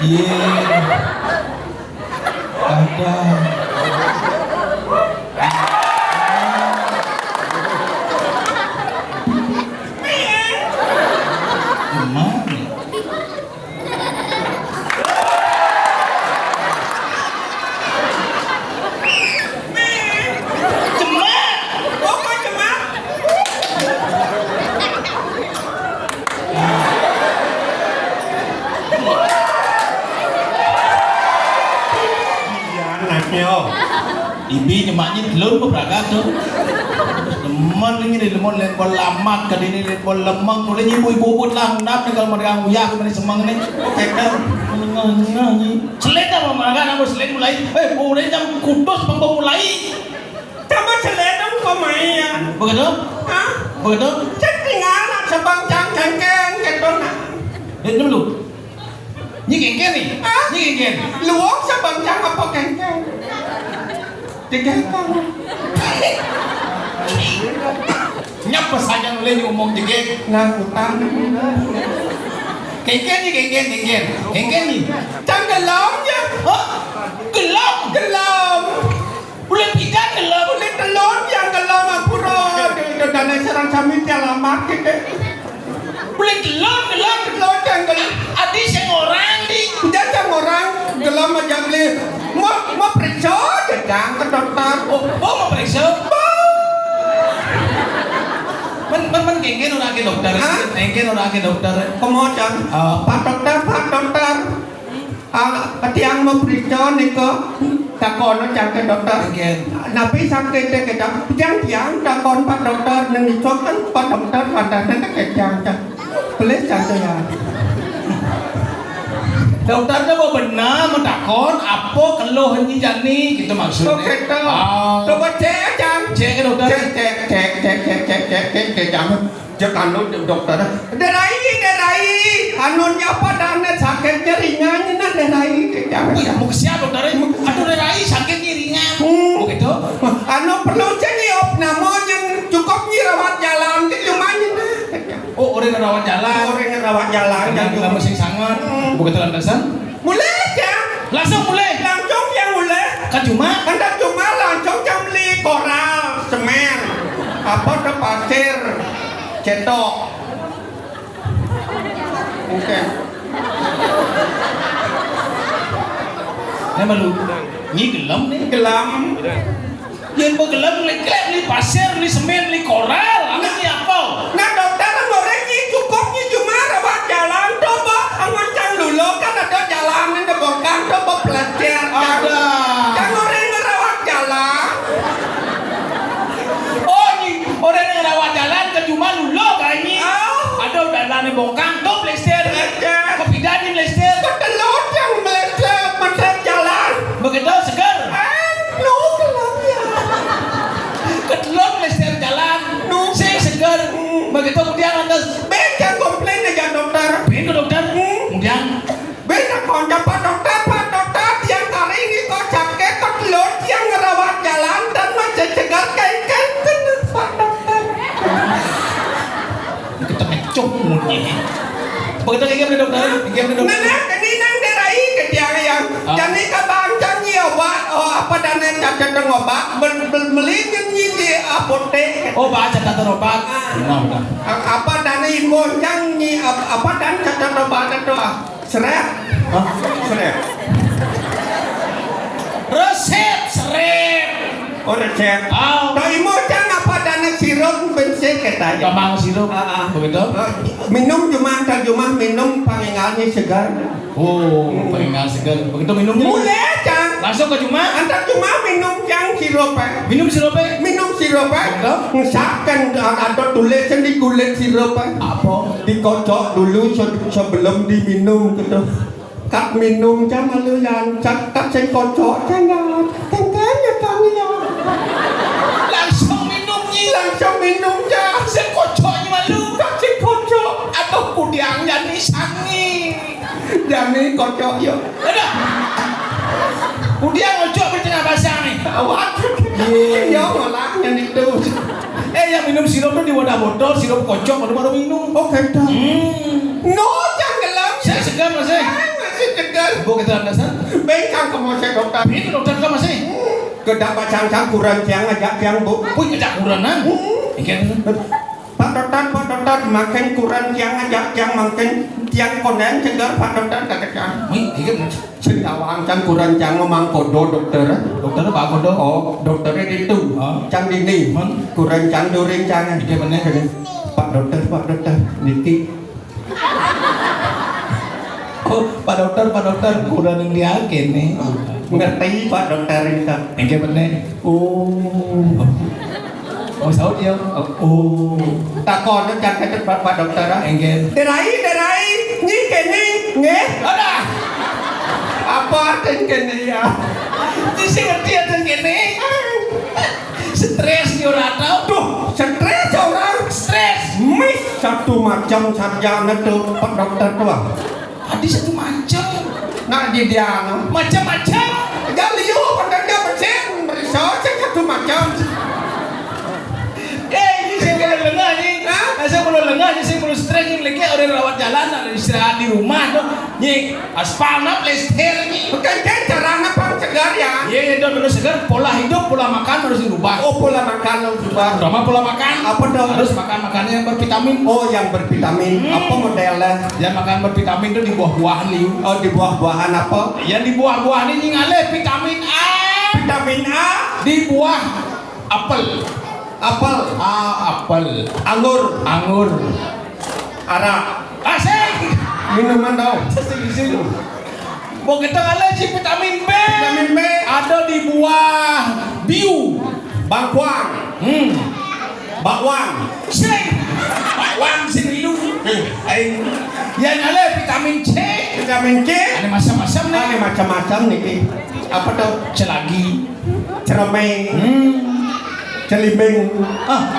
Iya. Ada. Gimana? Cemak. Pokok cemak. Iya, anaknya. Ibi nyemaknya telur apa beragak tuh? Demen ini, demen liat bola lamak, kadini liat bola lemeng, boleh nyibu ibu-ibu lah, ngendap nih kalau mau digang uyah, gimana semeng nih? Tekan, ngengah-ngengah nih. Selin apa makan, apa selin mulai? Eh, mulai jam kudus, bang, bang, mulai. Kamu selin dong, kau main. Begitu? Hah? Begitu? Cek tinggal, nak sebang jang kengkeng, gitu, nah. Eh, dulu. Nyi kengkeng nih? Hah? Nyi kengkeng. Luwak sebang jang apa kengkeng? Digentang. Nyapa saja mulai ngomong jegek. Nah, utang. Kengkeng nih, kengkeng, kengkeng. Kengkeng nih. Cang gelom ya. Hah? Gelom? Gelom. Bulan pidan gelom. Bulan telun yang gelom, ampura. Itu dana serang sami dia lamak gitu. Boleh gelom, gelom, gelom, jangan gelom. Adi sing orang di. Dia sing orang gelom aja beli. Mau, mau periksa aja, Jang, ke dokter. Oh, oh, mau periksa? Mau. Men, men, men, kengken orang ke dokter. Hah? Kengken orang ke dokter. Komo, Jang? Eh. Pak dokter, Pak dokter. Ah, tiang mau periksa nika, takono cangke dokter. Nggih. Napi sakit kita? Tiang, tiang takon Pak Dokter, nang iso kan Pak Dokter padahal kejang. Please, cangke ya. Dokter tuh mau benar, mau takon, apa keluh ini jani, gitu maksudnya. Oh, gitu. Ah. Coba cek, Cang. Cek ke dokter. Cek, cek, cek, cek, cek, cek, cek, cek, cek, cek, cek. Cek anu dokter, "Derai, Derai, anu nyapa dane sakitnya ringan, nah, Derai," cek. Wih, mau ke siapa, dokter? Aduh, Derai, sakitnya ringan. Hmm. Oh, gitu. Anu perlu cek ni op nama yang cukup nyi rawat jalan, cek lumayan, nah, cek. Oh, orang ngerawat jalan. Orang ngerawat jalan, yang kita masih sangat. Hmm. Begitu lantasan? Mulai aja. Langsung mulai? Langsung yang mulai. Kan cuma? Kan cuma langsung jam beli koral, semen. Apa ke pasir, cetok. Oke. Ini malu. Ini gelem nih. Gelem. Yen mau gelem, beli klep, beli pasir, beli semen, beli koral, apa nih apa? Nah, dokter, orang ini cukup nih cuma rawat jalan, coba angon cang dulu, kan ada jalan ini bongkar, coba pelecehan. Ada. Kan orang ngerawat jalan. Oh, ini orang yang ngerawat jalan ke cuma dulu, kayak ini. Oh. Ada jalan yang bongkar, tuh plester. Plester. Kepidan ini plester. Ketelut yang melester, melester jalan. Begitu, seger. Eh, lu gelem ya. Ketelut melester jalan. Nu. Sing seger. Hmm. Begitu kemudian lantas. Beda komplain aja dokter. Pergi ke dokter. Hmm. Kemudian. Beda konco Pak Dokter, Pak Dokter, tiang hari ini kok sakit, ketelut, tiang ngerawat jalan dan masih segar, kayak, kayak, Pak Dokter. Kita ngecok mulutnya. Begitu kayak gimana, dokter? Kayak gimana, dokter? Nah, nah, ini nang derai ke tiang yang. Ah. Jadi ke bangsa ni obat, oh, apa dan yang cacat dengan obat, ben-, Meli nyen nyi di apotek. Oh, baca catat obat. Ah. Benar, benar. A-, apa dana imbon cang nyi, ap-, apa dan catat obat itu, ah? Serep. Hah? Serep. Resep, serep. Oh, resep. Ah. Dah imbon cang apa dana sirup bensin kata ya. Kemang sirup. Ah, ah. Begitu. Ah, minum cuma antar cuma minum pangingalnya segar. Oh, pengingat segar. Begitu minumnya. Mulai aja. Langsung ke cuma. Antar cuma minum yang sirup, eh. Minum sirup, eh. Minum sirup, eh. Betul. Ngesapkan ada tulisan di kulit sirup, eh. Apa? Dikocok dulu se-, sebelum diminum gitu. Kat minum jam malu yang cat kat sing kocok jangan. Tentenya kami ya. Langsung minum nyi. Langsung minum ya. Sing kocok nyi malu. Kat sing kocok. Aduh, kudiang jani sangi. Jani kocok yo. Aduh. Kudiang ojo di tengah pasang nih. Awak. Iya, malah yang itu. Eh, yang minum sirup tuh di wadah botol, sirup kocok, baru, baru minum. Oh, gitu. Hmm. No, jangan gelap. Saya segar, Mas, eh. Ah, masih segar. Bu, kita landasan. Bengkang ke mau saya dokter. Ini dokter kan, Mas, eh. Hmm. Kedap cang-cang kurang cang ajak cang, Bu. Wih, ajak kurang, nah. Hmm. Oke. Pak Dokter, Pak Dokter, makin kurang cang ajak cang, makin cang konden segar, Pak Dokter, kata cang. Wih, iya, Mas. Sing tawang cang kurang cang ngomong kodo dokter. Dokter apa kodo? Oh, dokternya itu. Oh. Cang dini. Hmm. Kurang cang during cang. Iya, bener. Pak dokter, Pak dokter, niki. Oh, Pak dokter, Pak dokter, kurang yang diakin nih. Ngerti Pak dokter itu. Iya, bener. Oh. Oh, saut ya. Oh. Takon cang kata Pak, Pak dokter, ah. Enggak. Derai, derai, nyi kene, nggih. Ada. Apa artinya kene ya? Ini sih ngerti ada kene. Stres yo ora tau. Duh, stres orang. Stres. Mis satu macam sarjana tuh, Pak dokter tuh, ah. Tadi satu macam. Nak di dia, no. Macam-macam. Jangan liu, pandang dia mesin, merisa, saya satu macam. Eh, ini saya belum lengah ni. Hah? Saya belum lengah ni, saya belum stres ni. Lagi orang rawat jalan, ada istirahat di rumah tu. Ni, aspal nak plester ni. Bukan kan cara nak pang segar ya? Iya, iya, dia perlu segar. Pola hidup, pola makan harus dirubah. Oh, pola makan harus dirubah. Terutama pola makan. Apa dong? Harus makan makanan yang bervitamin. Oh, yang bervitamin. Hmm. Apa modelnya? Yang makan bervitamin tu di buah-buahan, Liu. Oh, di buah-buahan apa? Yang di buah-buahan ini ngalih vitamin A. Vitamin A? Di buah apel. Apel. A, apel. Anggur. Anggur. Arak. Asik. Minuman tau. Sing, sing. Mau kita ngalih vitamin B. Vitamin B. Ada di buah biu. Bangkuang. Hmm. Bakwan. Sing. Bakwan sing Liu. Hmm. Aing. Yang ngalih vitamin C. Vitamin C. Ada macam-macam nih. Ada macam-macam nih. Apa tuh? Celagi. Ceremeng. Hmm. Celimbing. Ah.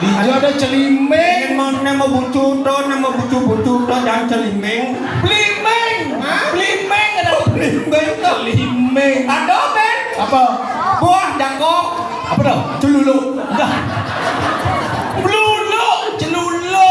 Di ada celimbing. Nama, nama bucu to, nama bucu-bucu to, jangan celimbing. Belimbing. Hah? Belimbing ada. Oh, belimbing to. Celimbing. Ada, men. Apa? Buah jangkok. Apa dah? Celulu. Dah. Belulu, celulu.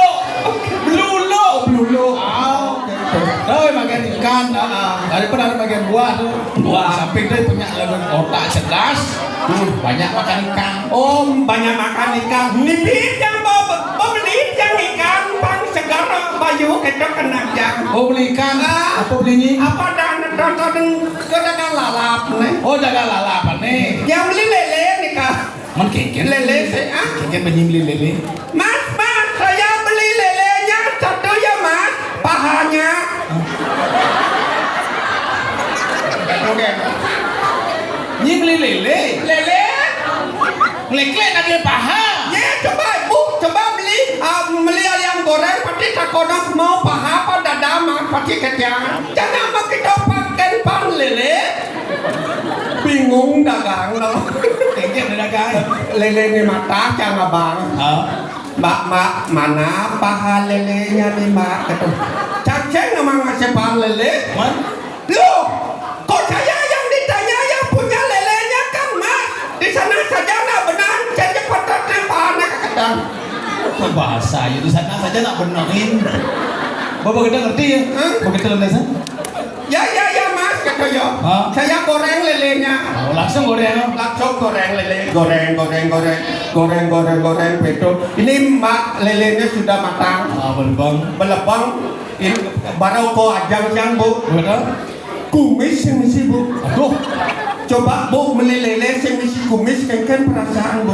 Belulu. Oh, belulu. Ah, oke, oke. Oh, makan ikan, ah, ah. Daripada ada makan buah tu. Buah. Samping tu punya lebih otak cerdas. Hmm, banyak makan ikan. Oh, banyak makan ikan. Nipit yang bawa, bawa beli yang ikan, pang segar, bayu, kita kena jang. Oh, beli ikan. Ah. Apa belinya? Apa dah, dah, dah, dah, ke dagang lalap ni? Oh, dagang lalap ni. Yang beli lele ni, Kak. Man kengken. Lele, saya, ah. Kengken beli lele. Mas, Mas, saya beli lelenya satu ya, Mas. Pahanya. Oke. Ni beli lele. Lele. Lele nak beli paha. Ya, coba, Bu, coba beli, ah, beli ayam goreng, pasti takonak mau paha apa dada, Mas, pasti ketiangan. Jangan mau kita pakai pan lele. Bingung dagang, no. Kengken dagang. Lele ni mata, cang abang. Ah. Mbak, Mbak, mana paha lelenya nih, Mbak? Kata, cacing emang ngasih paha lele? Man? Loh, kok saya yang ditanya, yang punya lelenya kan Mas? Di sana saja nak benar, cacing patah paha nak kata. Kok bahasa itu, sana saja nak benerin. Bapak kita ngerti ya? Hah? Begitu landasan? Ya, ya, ya, Mas, kata yo. Hah? Saya goreng lele. Oh, langsung goreng. Langsung goreng lele, goreng, goreng, goreng, goreng, goreng, goreng, betul. Ini, Mbak, lelenya sudah matang. Ah, belebeng. Belebeng. Ini baru ko ajang siang, Bu. Betul. Kumis sing misi, Bu. Aduh. Coba, Bu, meli lele sing misi kumis, kengken perasaan, Bu.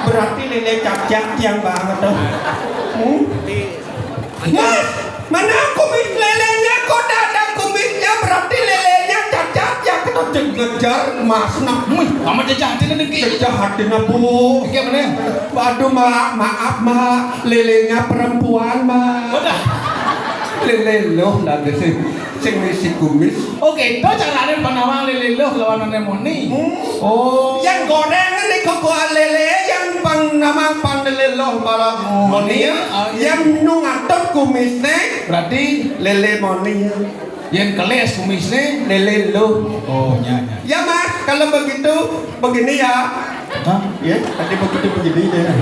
Berarti lele cacat yang banget tuh. Hmm? Mas, mana kumis lelenya? Kok tidak ada kumisnya? Berarti lelenya cacat ya, kita ngejar Mas nak. Wih, sama cacat hati nanti. Cacat hati nak, Bu. Oke, mana? Waduh, Mak, maaf, Mak. Lelenya perempuan, Mak. Udah. Lele loh, ndak sih. Sing misi kumis. Oh, gitu carane panawang lele loh lawan anemone. Hmm. Oh. Yang goreng ini kok lele, yang pang nama pang lele loh malah moni ya. Oh, iya. Yang nu ngatur kumisne. Berarti lele moni. Yang keles kumisne lele loh. Oh, ya, ya. Ya, Mas, kalau begitu begini ya. Hah? Ya, tadi begitu begini ya.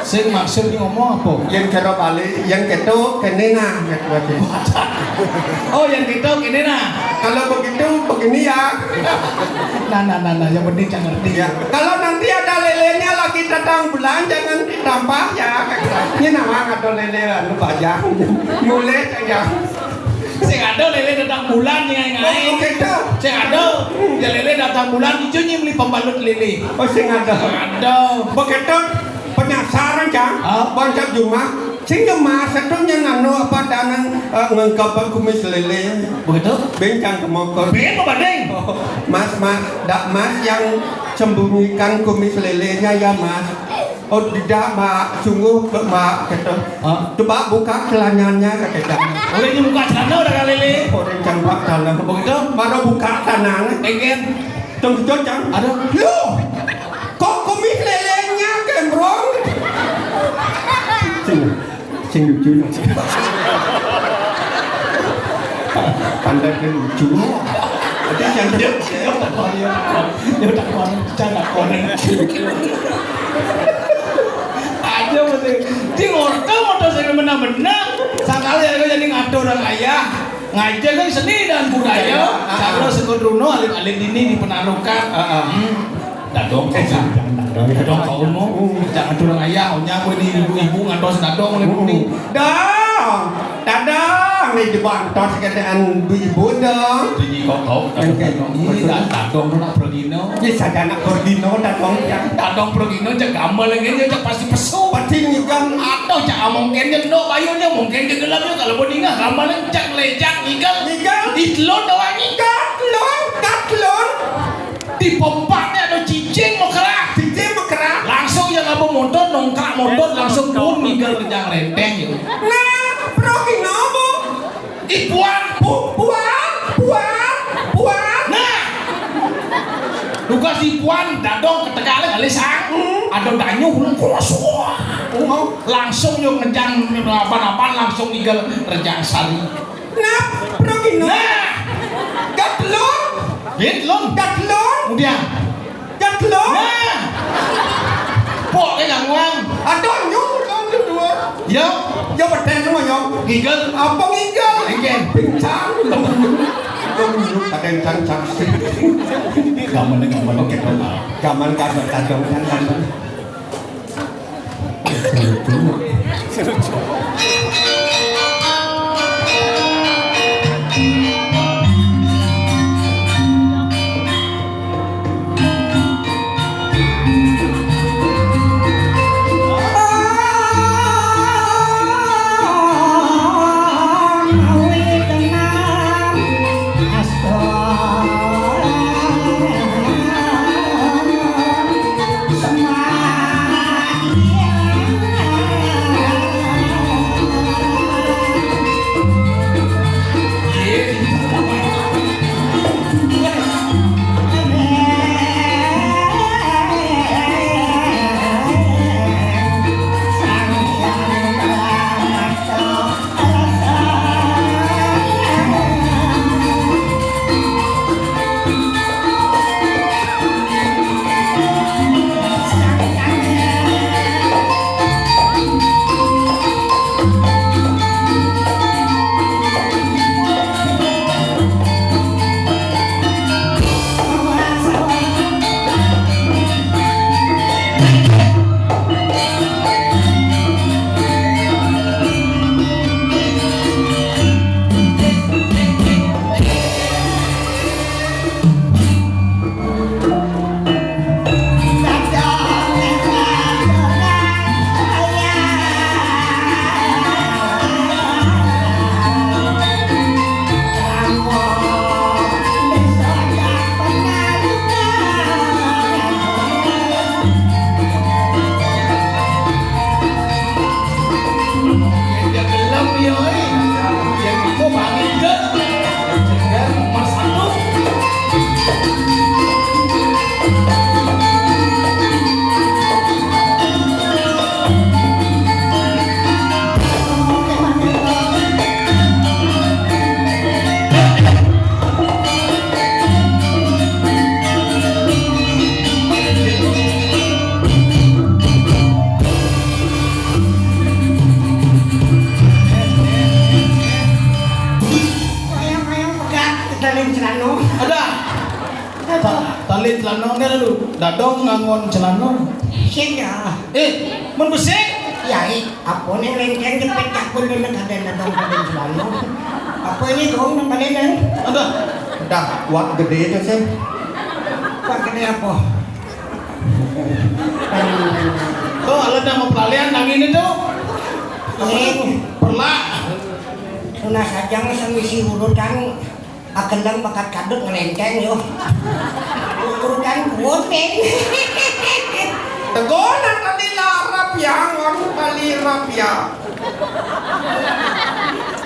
Sing maksud ngomong apa? Yang cara balik, yang keto kene nah, gitu aja. Oh, yang keto kene nah. Kalau begitu begini ya. Nah, nah, nah, nah, yang penting jangan ngerti. Ya, kalau nanti ada lelenya lagi datang bulan, jangan ditambah ya. Ini nama ada lele anu banyak. Mulai saja. Sing ada lele datang bulan nih, ngai. Oh, gitu. Sing ada. Ya lele datang bulan, itu nyimli pembalut lele. Oh, sing ada. Ada. Begitu penasaran, Cang. Hah? Bancak jumah. Sing jumah satu yang anu apa danang, eh, ngengkap kumis lele. Begitu? Bencang kemokor. Ben apa banding? Oh, Mas, Mas, dak Mas yang sembunyikan kumis lelenya ya, Mas. Oh, tidak, Mbak. Sungguh, Mbak, kata. Hah? Coba buka celananya, kata dia. Orang ini buka celana udah kali ini. Orang campak tanah. Begitu? Baru buka tanah. Enggak. Tunggu, Cang. Ada. Loh, kok kumis lelenya kembrong? Sini. Sing lucu. Pandai ke lucu. Tapi yang dia, dia tak kau, dia tak kau, dia tak kau, dia tak kau. Aja mesti. Di orta motor saya menang-menang. Sakali aku jadi ngatur orang ayah. Ngajar kan seni dan budaya. Ah, ah. Kalau sekut runo alit-alit ini dipenaruhkan. Ah, ah. Hmm. Dadong, eh, dadong, dadong, kau mau. Jangan turun ayah, nya aku di ibu-ibu ngantos dadong oleh budi. Dong, dadong, ni dibantos keadaan ibu-ibu dong. Tinggi kok kau, dadong, dadong. Ini dadong, dadong nak pergino. Ini saja nak pergino, dadong ya. Dadong pergino, cek gamal lagi, cek pasti pesu. Pasti ngigang. Atau cek amongken, cek no, bayunya mungkin ke gelapnya, kalau pun ingat, gamal cek lejak, ngigang. Ngigang. Di telur doang, ngigang. Telur, kat telur. Di pempatnya ada cicing mau kerah. Cicing mau kerah. Langsung yang apa motor, nongkrak motor, langsung pun ngigal kerjang renteng gitu. Nah, proki nopo? Ipuan. Pu-, puan, puan, puan. Nah. Tugas ipuan, dadong ketegal kali sang. Hmm. Ada danyu, belum kuas. Oh. Langsung yo ngejang apa-apa, langsung ngigal kerjang sari. Nah, pergi no. Nah. Gatlon. Gatlon. Gatlon. Kemudian. Gatlon. Nah. Pok ke gangguan. Ada nyung dong kedua. Ya. Ya, beten semua, ya. Ngigel. Apa ngigel? Ngigel. Pincang. Dong nyung, dong nyung, ada yang cang-cang sih. Gaman, gaman. Oke, dong. Gaman, gaman, gaman, gaman. Celanane lu, dadong nganggon celana. Sing ya. Eh, mun besik? Ya, i, apa nih lengkeng jepit cakul lu nak ada dadong nganggon celana? Apa ini dong nang balenan? Aduh. Dah, kuat gede itu sih. Kuat gede apa? Tuh, ada nama pelalian nang ini tuh. Sing. Perlak. Tunas aja nggak sambil si urut kan. Akelang bakat kadut ngelenteng yo. Urutan kuoting. Tegonan tadi larap ya, nganu tadi larap ya.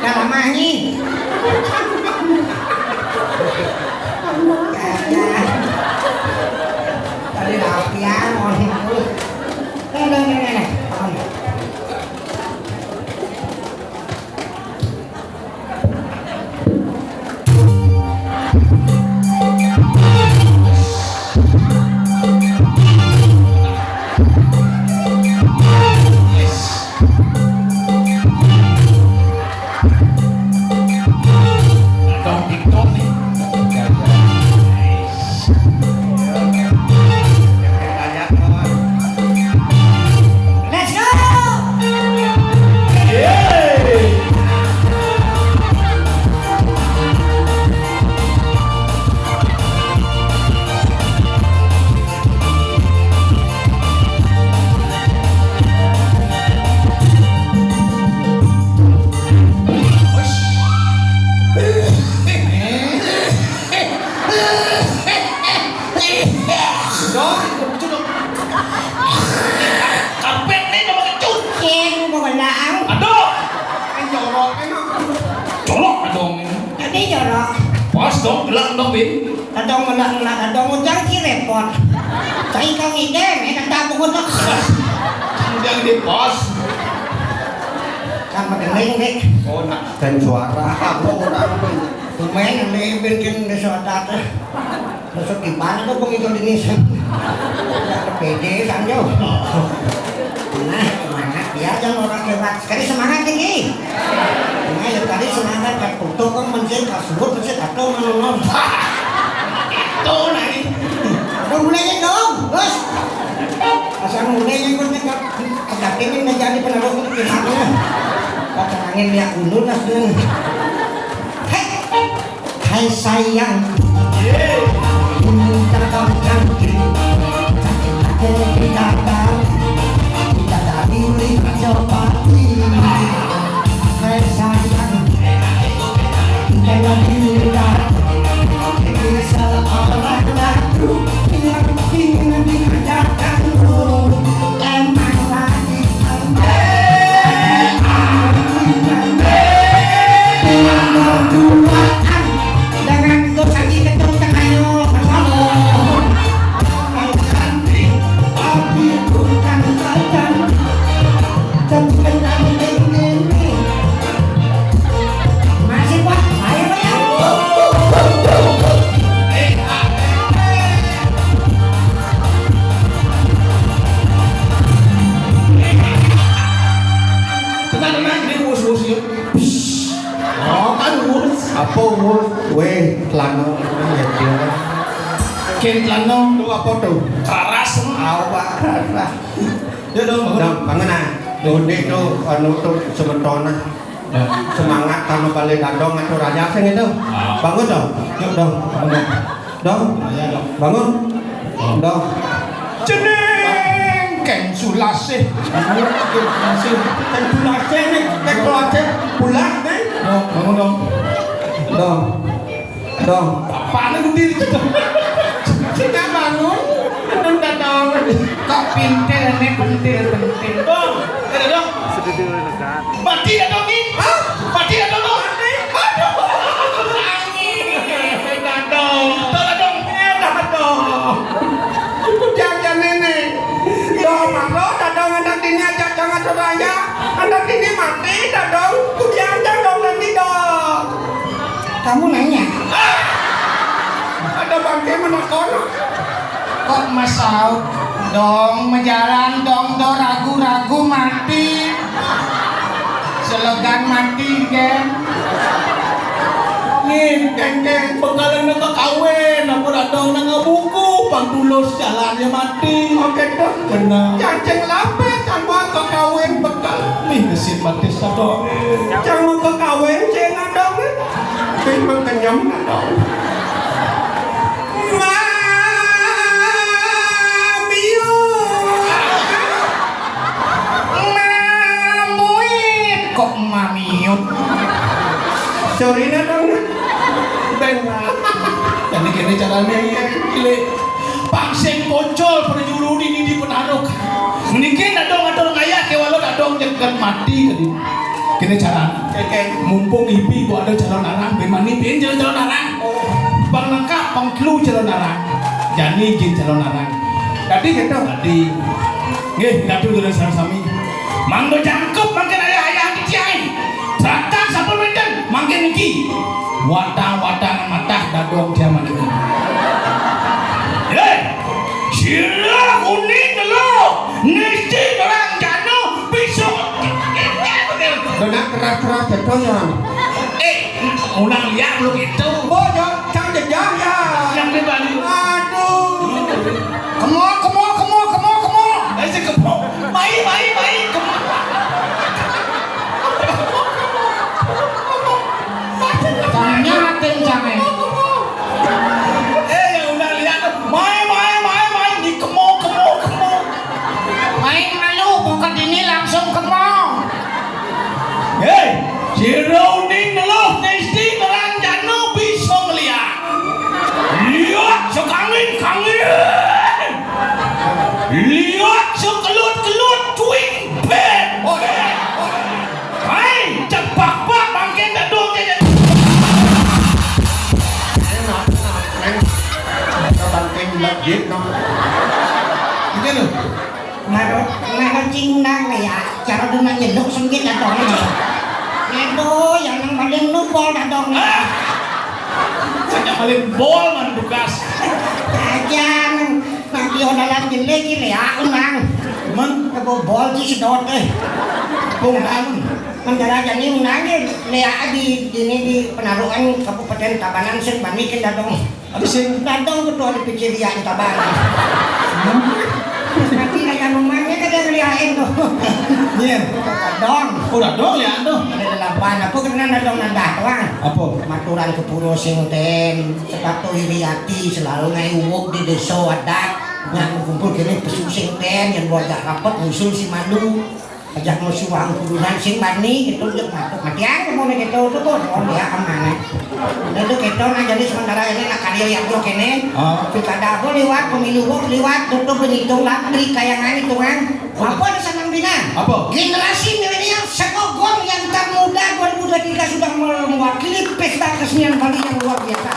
Dalam anjing. Tadi larap ya, nganu. Nih, nih, nih, nih, nih. Let's go! Karpet nih nama kecut. Ken, gua kena ang. Aduh. Ini jorok, ini. Jorok dong ini. Jadi jorok. Pas dong, gelang dong, Bin. Kadang melak-melak, kadang ujang ki repot. Saya kang ide, eh, kata apa gua tuh? Kemudian di pos. Kan makin deh. Oh, nak dan suara apa orang? Lumayan lebih kan besok datang. Besok di mana tuh pengikut ini? Ada pede kan yo. Nah, semangat ya, jangan orang lewat. Sekali semangat nih, Ki. Nah, ya tadi semangat kan foto kan mencil kasur, mencil atau menonton. Itu nih. Udah mulai dong, bos. Asal mulai yang gue cakap, ada ini menjadi penaruh untuk kita. Pacar angin lihat dulu lah, dong. Hei. Hai sayang, ini terbang cantik, cantik pakai bidadari, bidadari Limbajopati. Hai sayang, jangan dilihat, ini seorang lagu yang ingin dikerjakan. Emang lagi Tenang, tenang, ini bos-bos ya. Oh, kan urus. Apa urus? Weh, celana ya dia. Ken celana. Lu apa tuh? Keras. Apa keras? Ya dong, bangun. Dong, bangun ah. Tuh, di tuh, anu tuh, sementona. Ya. Semangat kalau balik dadong atau raja sing itu. Ah. Bangun dong. Yuk dong, bangun. Dong, bangun. Dong. Jeneng Keng Sulasih. Keng Sulasih. Keng Sulasih nih, Keng Sulasih. Bulat nih. Dong, bangun dong. Dong. Dong. Apaan lu diri itu? Kita bangun. Bangun dah dong. Kok pintil nih, pentil, pentil. Dong. Ada dong. Mati dah dong, Min. Hah? Mati dah dong. Mati. Aduh. Angin. Dah dong. Dah dong. Eh, dah dong. Itu jajan nenek. Dong, maro dah dong anak ini ajak jangan suraya. Anak ini mati dah dong. Itu jajan dong nanti dong. Kamu nanya. Ada bangke mana kono? Kok masau? Dong, majalan dong, do ragu-ragu mati. Selegan mati, kan? Kéngkén. Bekalna kekawin, apa dadong nang buku, pang tulus jalan ya mati. Oké, dah. Bener. Cacing lapis sama kekawin bekal. Nih, gesit batis dadong. Cang mau kekawin, cing dadong. Cing mau kenyem dadong. Mamiu. Mamuit kok mamiut. Sorry, dadong. Benar. Jadi kéné carané, Lé. Pang sing pocol perjuru dini di penaruk. Niki dadong atur ngayah ké walau dadong jengken mati tadi. Kéné carané. Oké. Mumpung ibi ku ada calon arang, bén mani bén calon, calon arang. Pang lengkap, pang telu calon arang. Jani jin calon arang. Tadi gitu. Tadi. Nggih, datu dulur sami-sami. Mangga jangkep mangkin ayah-ayah titiang. Seratan sampun wénten mangkin niki. Watang-watangan matah dadong jaman niki. Hé, sira uning lho, nisti nerang jana bisa. Benar keras-keras betul ya. Eh, ulang lihat lu gitu. Oh, ya, cang jejak ya. Yang di Bali. Aduh. Kemo, kemo, kemo, kemo, kemo. Ayo, kemo. Mai, mai, mai, kemo. Tanya atin jangan. Eh, ya udah lihat. Mai, mai, mai, mai. Ini kemo, kemo, kemo. Mai malu, bukan ini langsung kemo. Hei, sira uning neluh nisti nerang jana bisa ngeliat. Liat sekangin-kangin. Liat sekelut-kelut twin bed. Hai, cepak-pak bangkit dadong jajan. Enak, enak, enak. Bangkit lagi, no. Gitu loh. Maro, maro cing undang ya, cara dina nyeluk sengit dadong. Aduh, ya nang paling nubol dadong. Ah! Saja paling bol man tugas. Aja nang, nang dia dalam jelek ini ya, undang. Man? Kebo bol ci sedot, eh. Undang. Mendara jani undang, ya, ya, di, di, di Penarukan Kabupaten Tabanan sing banikin dadong. Habis sing dadong ketua D P C dia di Tabanan. Tapi kayak rumahnya kan dia ngeliatin tuh. Iya. Dadong. Oh, dadong ya tuh. Ada lelapan, apa kena dadong nanda tuan? Apa? Maturan ke pura sing ten, sepatu iri hati, selalu ngai uwuk di desa adat. Nggak kumpul kene pesu sing ten, yang buat gak rapet, ngusul si malu. Ajak musuh kudunan sing bani gitu, jek mati. Matian kamu nih gitu, tuh, tuh, tuh, dia aman, eh. Udah tuh gitu, nah, jadi sementara ini nak karya yang blok ini. Ah. Pilkada apa liwat, pemilu apa liwat, tutup berhitung lah, beri kayangan hitungan. Apa ada sanang bina? Apa? Generasi milenial segogong yang termuda dua ribu dua puluh tiga sudah mewakili pesta kesenian Bali yang luar biasa.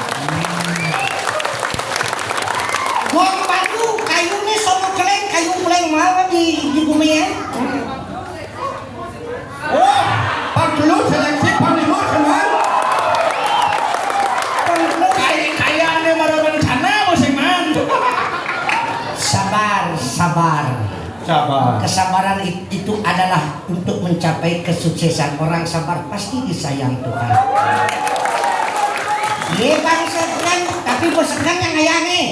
Gong batu, kayu nih, sono keleng, kayu keleng malah di, di bumi ya. Oh, pang telu seleksi, pang lima seleksi. Pang telu. Kay-, kayaknya mara rencana musim man. Sabar, sabar. Sabar. Kesabaran it-, itu adalah untuk mencapai kesuksesan. Orang sabar pasti disayang Tuhan. Iya, Bang Sefran, tapi Bos Sefran yang ngayah nih.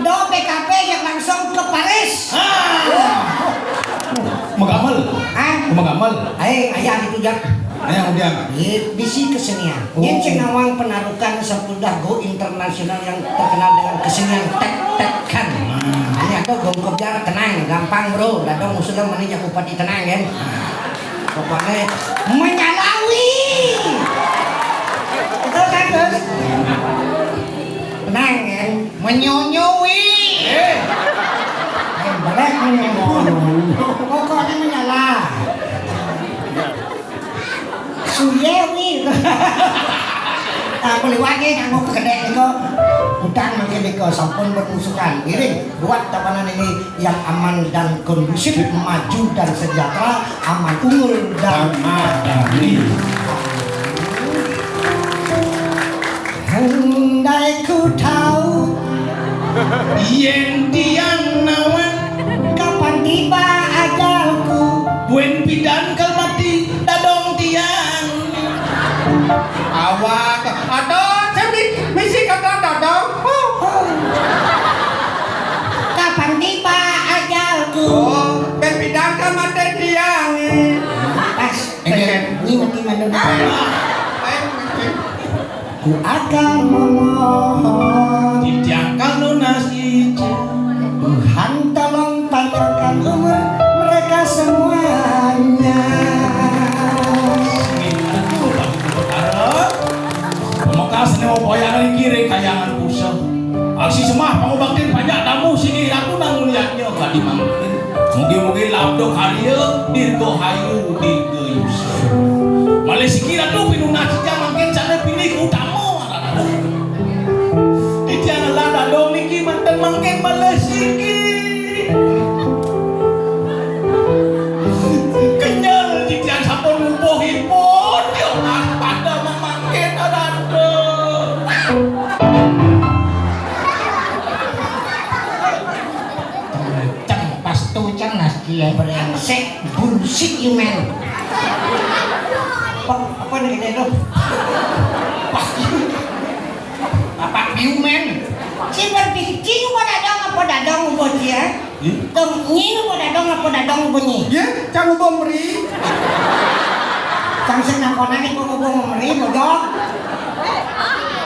Do P K P yang langsung ke Paris. Ah. Megamel. Ah. Megamel. Ayo, ayah itu, Jak. Ayah, udah. Iya, bisi kesenian. Oh. Yang cenawang Penarukan sudah go internasional yang terkenal dengan kesenian tek-tekan. Hmm. Hanya tuh gong kebiar tenang, gampang, bro. Dadong usulnya mana jak bupati tenang, kan? Pokoknya menyalawi. Betul kan, Gus? Tenang, kan? Menyonyoi. Eh. Eh, balik menyonyoi. Pokoknya menyala. Suyewi. Aku liwat nih, nganggo kedek niko. Udang mangkin niko, sampun bermusukan. Giring, buat tabanan ini yang aman dan kondusif, maju dan sejahtera, aman unggul dan madani. Andai ku tahu yen tiang nawan kapan tiba ajalku, buen pidan kal mati dadong tiang. Awak, aduh, Ku akan memohon, titiang kang nunas ijin. Tuhan, tolong panjangkan umur mereka semuanya. Amin. Aduh, Pak Guru Betara. Pamekasna boyang niki ring Kahyangan Puseh. Aksi semah pangubaktin panjak damuh singgih Ratu Nangun Yadnya kadi mangkin. Mugi-mugi labda karya dirgahayu dirgayusa. Malih siki Ratu pinunas titiang mangkin sané pinih utama Ratu. Titiang ngelah dadong niki manten mangkin malih siki. Kenyel titiang sampun ngubuh ipun, ya pada mamangkin Ratu. Cang, pas tu cang nas kie. Brengsek, bullshit you man. Apa, apa nih kita itu? Pas you. Apa you man? Si berpikir apa dadong, apa dadong, apa dia? Hmm? Dong, nyi apa dadong, apa dadong, apa nyi? Ya, cang ubung meri. Cang sing nakonane kok ubung meri, bojog.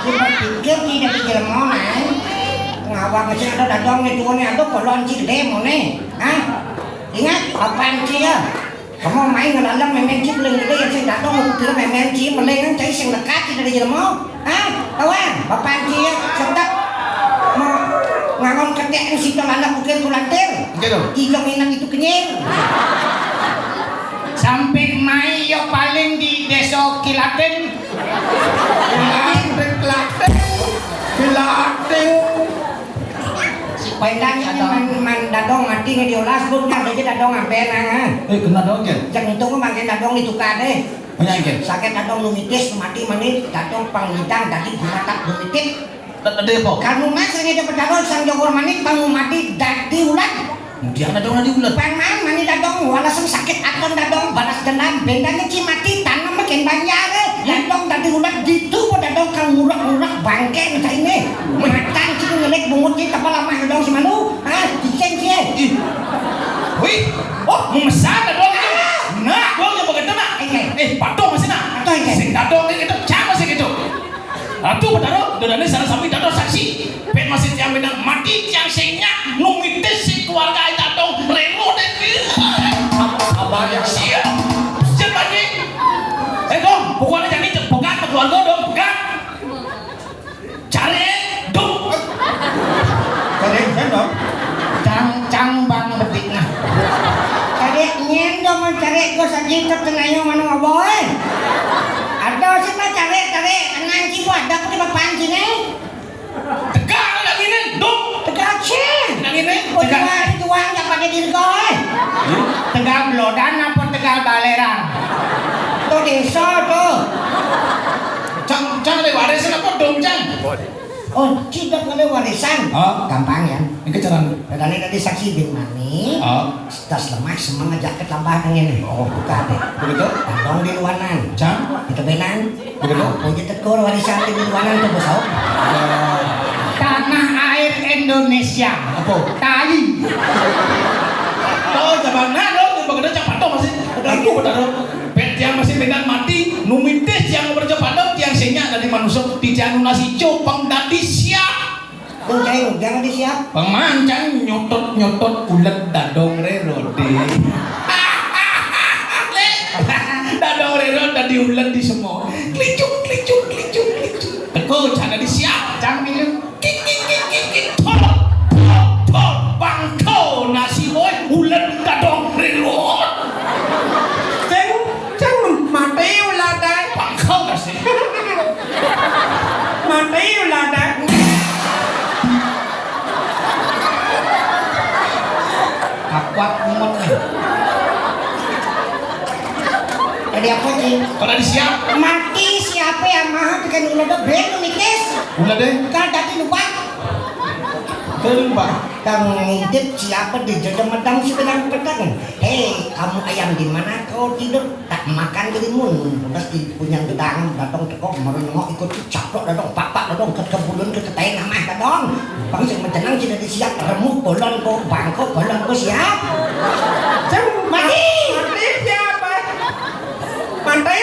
Ki berpikir ki dadi jelema, nah. Ngawak sing ada dadong ne tuane ada kolon ci gede mone. Hah? Ingat, apaan ci ya? Kamu main ngelalang memen ci paling gede yang sing dadong, aku kira memen ci paling kan cai sing dekat ci dadi jelema. Hah? Kawan, bapak Anci ya, sedap. Mau ngangon ketek ni sita lanak ukir kulantir. Enggak dong. Tiga minang itu kenying. Sampai mai yo paling di desa Kilatin. Kilatin, Kilatin. Kilatin. Paindang ini man, man dadong mati nggak diolas, bu, nggak ada dadong apa nang, ah. Eh, kena dong, Ken. Jangan itu mah makin dadong ditukar deh. Banyak, Ken. Sakit dadong numitis, mati mani, dadong pangidang, dadi gumatak numitit. Tadi apa? Kanu mas ini dapat dadong sang jogor mani, bangun mati, dadi ulat. Kemudian dadong dadi ulat. Pang man, mani dadong, walasan sakit aton dadong, balas dendam, bendane ci mati, tanam makin banjar, eh. Dadong dadi ulat, gitu, po dadong kang ngurak-ngurak, bangke, macam ini. Matan ci ngelik, bungut ci, tapa lamah dadong si malu, ah, cicing ci, eh. Ih. Wih, oh, memesan dadong itu. Nah, gua udah begitu, nah. Oke. Eh, patuh masih, nah. Patuh, oke. Sing dadong itu, cang masih gitu. Ratu Betara, dodane sareng sami dados saksi. Pek masih tiang minang mati, tiang sing nyak, numitis si keluarga dadong remo deh. Abah yang siap. Siap, Pak Haji. Eh, dong, pokoknya jangan cepekan ke keluarga, dong, pekan. Cari, dong. Cari, saya, dong. Cang, cang, bang, betiknya. Cari, nyen, dong, cari, gua saji, tetenayo, mana, boy. Ada sih, Pak, cari, cari, tenang, sih, gua ada, pakai papan sini. Tegal lagi nih, dong. Tegal sih. Lagi nih, tegal. Tuang, tuang, nggak pakai dirgo, eh. Tegal Blodan apa Tegal Baleran? Tuh desa tuh. Cang, cang, ada warisan apa dong, cang? Oh, tidak ada warisan. Oh. Gampang ya. Ini cara. Tadi tadi saksi bin mani. Oh. Tas lemah semang aja ketambah angin. Oh, buka deh. Begitu? Tandong di luanan. Cang? Kita benan. Begitu? Apa aja tekor warisan di luanan tuh, bos? Tanah air Indonesia. Apa? Tai. Oh, zaman nah, dong, begitu cepat tuh masih. Aku benar. Pet yang masih benar mati, numitis yang bercepat dong, tiang senya dari manusia, tiang nasi cupang dadi siap. Tuh, cai, jangan disiap. Pemancang nyotut-nyotut ulet dadong rerode. Dadong rerode dadi ulet di semua. Klicung, klicung, klicung, klicung. Teko, jangan disiap, jangan minum. Kik, kik, kik, kik, kik. Tol, tol, tol. Bangko nasi boy, ulet dadong rerode. Ceng, ceng, mati ulat dai. Bangko nasi. Mati ulah dah. Kakuat umet nih. Tadi apa, Ci? Kalau disiap. Mati siapa yang maha tekan ulah dah, ben mikis. Ulah deh. Kan tadi lupa. Betul, Pak. Kang ngintip siapa di jodoh medang si bilang petang. Hei, kamu ayam di mana kau tidur? Tak makan gerimun, udah di punya gedang, dadong teko, kemarin nengok ikut caplok dadong, papak dadong, ke kebulun, ke ketain, amah dadong. Bang sing mencenang, sing dadi siap, remuk bolon ko, bangko bolon ko siap. Mati. Mati siapa? Mati.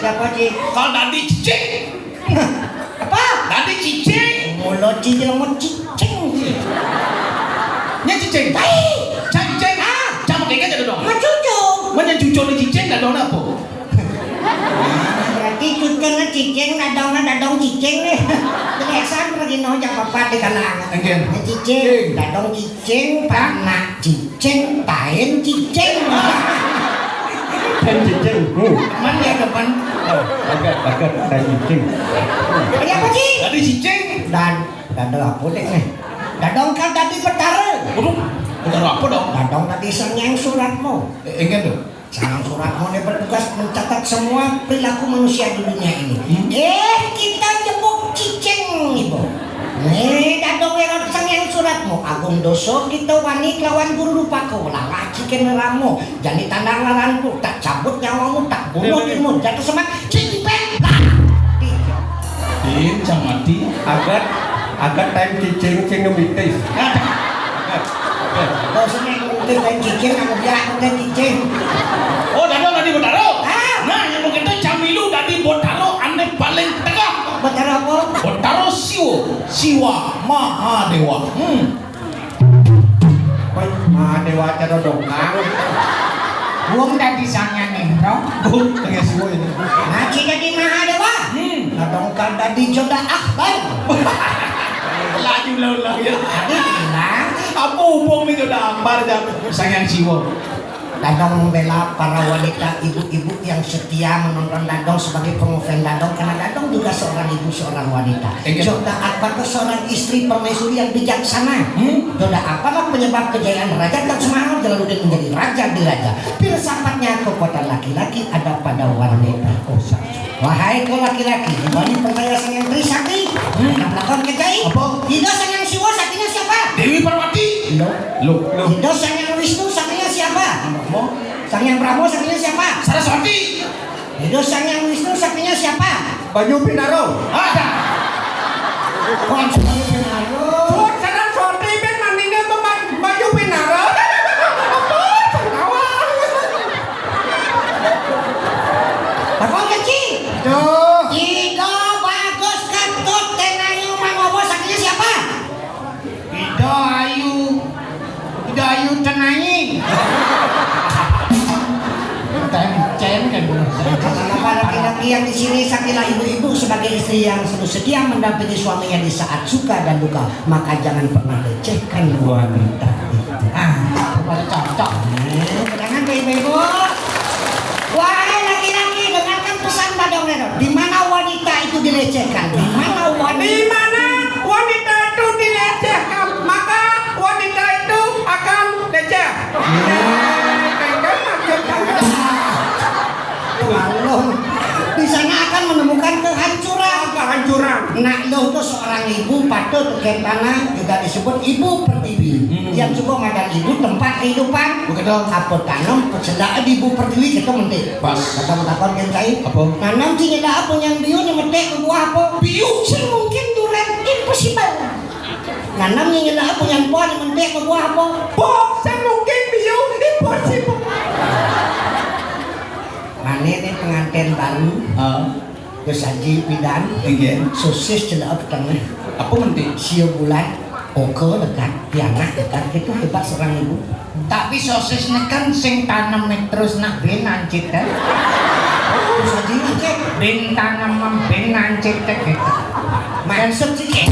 Apa, Ci? Kalau dadi cicing. Apa? Dadi cicing. Mula cicing, mau cicing. Nya cicing. Tai. Cai cicing. Ah. Cai pakai aja dong. Mau cucu. Mana cucu ni cicing, dadong apa? Berarti cucu ni cicing, dadong ni dadong cicing ni. Biasa pergi no, jangan apa di kalangan. Enggak. Cicing, dadong cicing, panak cicing. Cing, tain cicing. Cing cicing. Hmm. Aman ya, depan. Oh, agak, agak, tain cicing. Tadi apa, Ci? Tadi cicing. Dan, dan apa dek nih? Dadong kan tadi betara. Waduh, betara apa dong? Dadong tadi sengeng suratmu. Eh, enggak tuh. Sengeng suratmu ini bertugas mencatat semua perilaku manusia di dunia ini. Hmm. Eh, kita jebuk cicing, Ibu. Nih, dadong werot sengeng suratmu. Agung dosa kita wani kelawan guru rupaka. Ulah ngaci kena ramu. Jani tandang laranku. Tak cabut nyawamu, tak bunuh dirimu. Jatuh semak, cipet. Lah. Din, cang mati. Agat, agat time cicing, cing ngemitis. Agat. Agat. Agat. Kau sini ngemitis time cicing, kamu dia aku time cicing. Oh, dadong tadi botaro. Ah. Nah, yang mungkin itu camilu tadi botaro ane paling tegak. Botaro apa? Botaro siwa, siwa, mahadewa. Hmm. Woi, Mahadewa cara dongkang. Wong tadi sangnya nendong. Wong tengah suwe ini. Ngaji jadi Mahadewa. Hmm. Nah, dongkang tadi joda akbar. Laju lah, ulah ya. Tadi bilang. Apa hubung ni joda akbar jam sangyang siwa? Dadong membela para wanita, ibu-ibu yang setia menonton Dadong sebagai pengofan Dadong, karena Dadong juga seorang ibu, seorang wanita. Iya. Joda Akbar itu seorang istri permaisuri yang bijaksana. Hmm. Joda Akbar lah penyebab kejayaan Raja Taj Mahal, Jalaluddin menjadi raja di raja. Filsafatnya, kekuatan laki-laki ada pada wanita. Oh, sa- Wahai kau laki-laki, bani percaya sangyang Trisakti, hmm, nak lakon kejai. Apa? Ida sangyang Siwa, saktinya siapa? Dewi Parwati. Lo. Lo. Lo. Ida sangyang Wisnu, saktinya siapa? Apa? Sangyang Brahma, saktinya siapa? Saraswati. Ida sangyang Wisnu, saktinya siapa? Banyu Pinaro. Ada. Kon Banyu Pinaro. Saraswati ben manine Banyu Pinaro. Apa? Tawa. Takon keci. Duh. Ida Bagus Ketut Tenayu Mangowo, saktinya siapa? Ida Ayu. Ida Ayu Tenayi. Tencen kan. Kenapa laki-laki yang di sini, sakilah ibu-ibu sebagai istri yang selalu setia mendampingi suaminya di saat suka dan duka, maka jangan pernah lecehkan wanita itu. Ah, cocok. Nih, kedengaran, ibu-ibu? Wahai laki-laki, dengarkan pesan Dadong Reno. Di mana wanita itu dilecehkan? Di mana wanita? Di mana wanita itu dilecehkan, maka wanita itu akan leceh. Kan, kan, maksud saya. Maklum. Di sana akan menemukan kehancuran. Kehancuran. Nak lo tuh seorang ibu patut tekén tanah juga disebut ibu pertiwi. Hmm. Yang cukup makan ibu tempat kehidupan. Begitu. Apa tanam pecela di ibu pertiwi kita menti. Pas. Kata takon kan saya. Apa? Nanam sing nyelak apa yang biu ni metik buah apa? Biu. Sing mungkin duren, impossible. Nanam sing nyelak apa yang pohon metik buah apa? Pohon. Sing mungkin biu, impossible. Mana ni pengantin baru? Ah. Terus Haji Pidan, inggih, sosis celak tengah. Apa menti? Sio bulan, oke dekat, pianak dekat, itu hebat seorang ibu. Tapi sosis ni kan sing tanem ni terus nak bin ancit kan? Terus Haji ancit. Bin tanem bin ancit kan gitu. Maksud sih.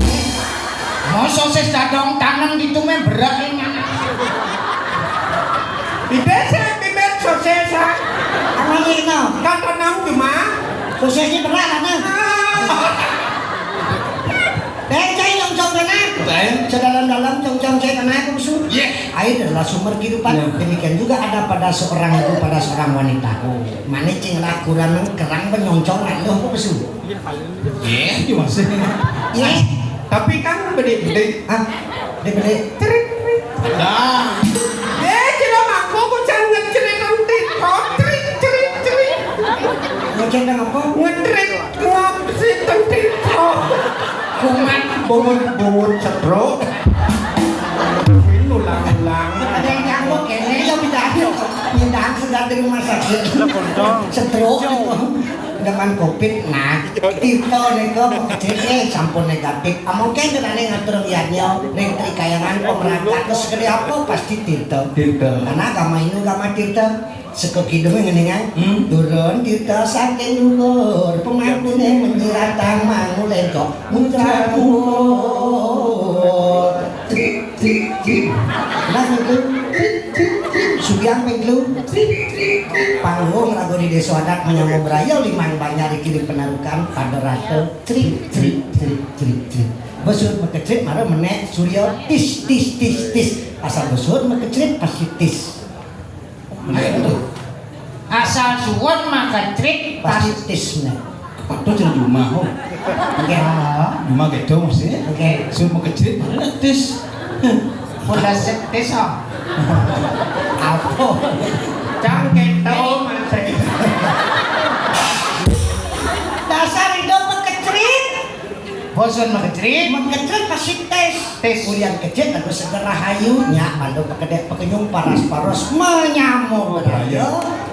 Mau sosis dadong tanem gitu meh berat ini. Bibit sih, bibit sosis, ha? Apa ni no? Kan tanam cuma. Sosis ni berat lah, nah. Ah. Bencai nyongcong tanah. Betul. Sedalam-dalam nyongcong saya tanah aku besar. Iya. Air adalah sumber kehidupan. Iya. Demikian juga ada pada seorang ibu, pada seorang wanita. Oh. Mana cing lah kurang kerang menyongcong nak lo aku besar. Iya, iya, maksudnya. Iya. Tapi kan bede-bede. Ah, bede-bede. Cerit, cerit. Dah. Eh, kira aku bukan ngecerit nanti. Oh, cerit, cerit, cerit. Ngecerit apa? Ngecerit, ngapsi nanti. Oh. Kumat, bungut, bungut, setruk. Ulang-ulang. Ada yang nyamuk ya, ini yang pindahan. Pindahan sudah di rumah sakit. Setruk. Demen covid, nah, Tirta nika makejrite sampun negatif. Amun ken kenane ngatur yadnya ring Tri Kayangan pemeran kados segede apa pasti Tirta. Tirta. Karena agama Hindu agama Tirta. Seka kidung ngeningan, hmm, turun Tirta saking dhuwur, pemangkune menjiratang mangulen kok muncrat dhuwur. Trik, trik, trik. Nah, itu. Sugiang ping telu. Panggung lagu di desa adat menyambung beraya limang banjar di kiri penarukan pada rata. Trik, trik, trik, trik, trik. Besut mekecrit mara menek surya tis, tis, tis, tis. Asal besut mekecrit pasti tis. Menek itu. Asal suwun makecrit pasti tis menek. Kepatu cina jumah, oh. Nggih. Jumah gitu maksudnya. Nggih. Suwun mekecrit mara tis. Udah setis, oh. Apa? Cang keto mati. Dasar hidup mekecrit. Bosun mekecrit. Mekecrit pasti tis. Tis. Kulian kecrit lalu seger rahayu. Nya, lalu pekedek pekenyung paras paros menyambung beraya.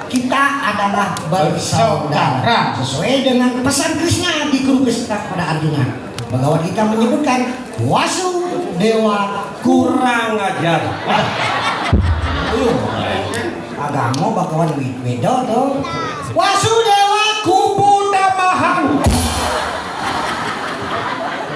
Kita adalah bersaudara. Bersaudara. Sesuai dengan pesan Krishna di Kuru Krishna kepada Arjuna. Bhagavad Gita menyebutkan Wasu Dewa kurang ajar. Aduh, agama bakawan wi-, beda tuh. Wasu Dewa kubu tambahan.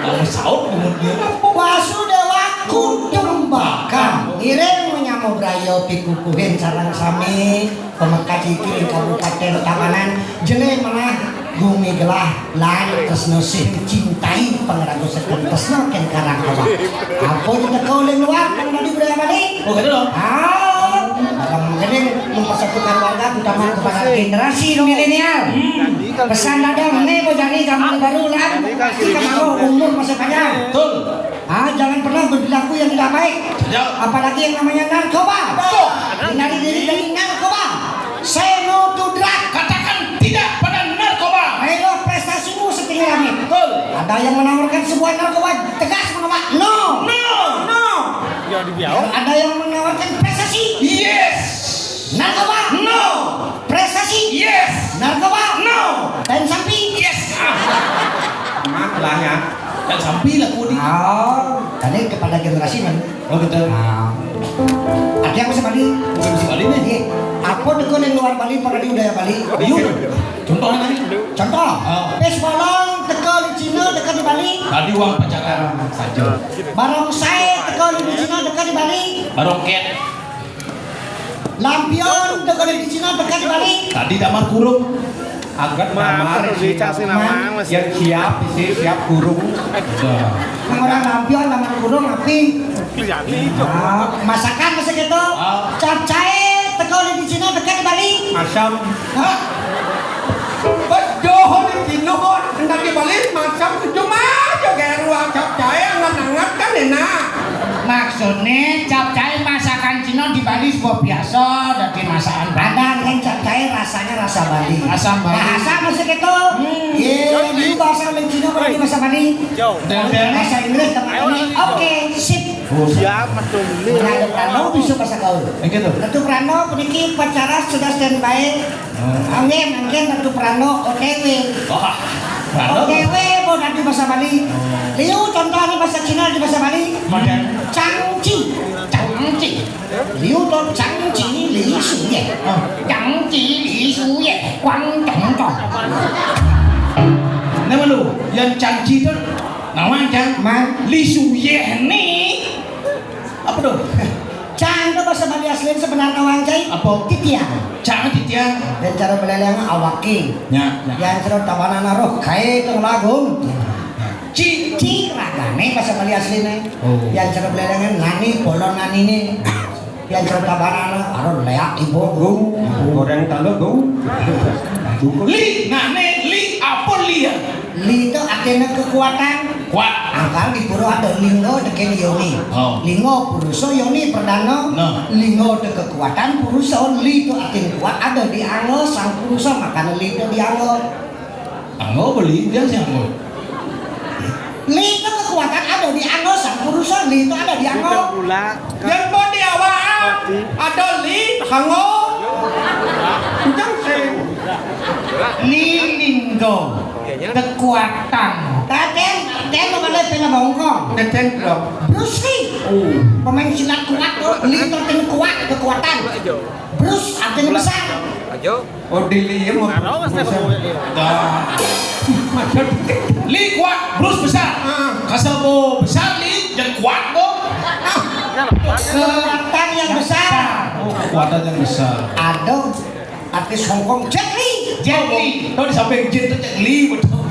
Mau saut kemudian apa? Wasu Dewa kutumbakan. Ngiring menyambung beraya pikukuhin sareng sami. Pemekajiki ring Kabupaten Tabanan, jele menah gumi gelah lan tresna sing cintai pangraga seken tresna ken karang awak. Apa diteka uling luar kang dadi budaya Bali? Oh, gitu loh. Ah, bakal menggening mempersatukan warga, terutama kepada generasi milenial. Hmm. Pesan dadang, nih, bojani zaman baru lan pasti kemauan umur masih panjang. Betul. Ah, jangan pernah berperilaku yang tidak baik. Ya. Apalagi yang namanya narkoba. Betul. Hindari diri dari narkoba. Say no to drug. Katakan tidak pada narkoba. Raihlah prestasimu setinggi langit. Betul. Ada yang menawarkan sebuah narkoba, tegas menolak. No. No. No. Ya, dibiau. Ada yang menawarkan prestasi. Yes. Narkoba. No. Prestasi. Yes. Narkoba. No. Dan sampi. Yes. Ah. Amat lah ya. Dan sampi lah kudi. Oh, tadi kepada generasi mana? Oh, gitu. Nah. Ada yang masih Bali? Bukan masih Bali nih. Iya. Apa teko ning luar Bali, apa di budaya Bali? Iya. Contohnya tadi? Contoh. Ah. Pes bolong teko di Cina, teko di Bali. Tadi uang pacaran saja. Barongsai teko di Cina, teko di Bali. Barongket. Lampion teko di Cina, teko di Bali. Tadi damar kurung. Angkat damar, siap. Yang siap, isi siap kurung. Nah. Nang orang lampion, damar kurung, api. Ah, masakan masih gitu. Ah. Capcay teko di Cina, teko di Bali. Masam. Hah? Bedoh di Cina, hendak di Bali, masam cuma aja gaya ruang capcay, anget-anget kan enak. Maksudnya capcay masakan Cina di Bali sebuah biasa, dadi masakan Bali. Ada yang capcay rasanya rasa Bali. Rasa Bali. Bahasa masih gitu. Hmm. Iya, di bahasa Cina, kalau di bahasa Bali. Jauh. Bahasa Inggris teman ini. Oke, sip. Oh, siap, Mas Domli. Nah, ada Prano bisa bahasa gaul. Yang gitu. Ratu Prano, puniki pacara sudah standby. Oh. Anggen, anggen, Ratu Prano, O T W. Wah, Prano. O T W, mau dadi bahasa Bali. Oh. Liu, contohnya bahasa Cina di bahasa Bali. Modern. Cangci. Cangci. Liu to cangci li su ye. Oh. Cangci li su ye. Kuang tong tong. Nama lu? Yang cangci itu nama cang? Man. Li su ye ni. Apa tuh? Cang itu bahasa Bali asli sebenarnya wang cai. Apa? Titiang. Cang titiang. Dan cara beleleng awaki. Ya, ya. Yang cara tabanan roh kai teng lagung. Ci, ci ragane bahasa Bali asline. Oh. Yang cara belelengan nani, polon nanine. Yang cara tabanan aro leak ibu. Gung, goreng talu, gung. Li, nane, li, apa li ya? Li itu artinya kekuatan. Kuat. Angkal di pura ada lingga teken yoni. Oh. Lingga purusa yoni perdana. Nah. Lingga te kekuatan purusa, li itu artinya kuat ada di angga sang purusa, makanya li itu di angga. Angga apa li? Dia sih angga. Li itu kekuatan ada di angga sang purusa, li itu ada di angga. Yang mau di awal ada li, angga. Kencang sih. Lilinggo. Kekuatan. Kaden, kaden lo balik pina bongkong. Kaden lo. Bruce Lee. Oh. Pemain silat kuat tuh, Lee tuh artinya kuat, kekuatan. Bruce artinya besar. Oh, di Lee mau. Dah. Lee kuat, Bruce besar. Kasih bo besar Lee, dan kuat bo. Kekuatan yang besar. Oh, kekuatan yang besar. Aduh, artis Hongkong, Jet Li. Jet Li. Tuh di samping Jet tuh Jet Li, betul.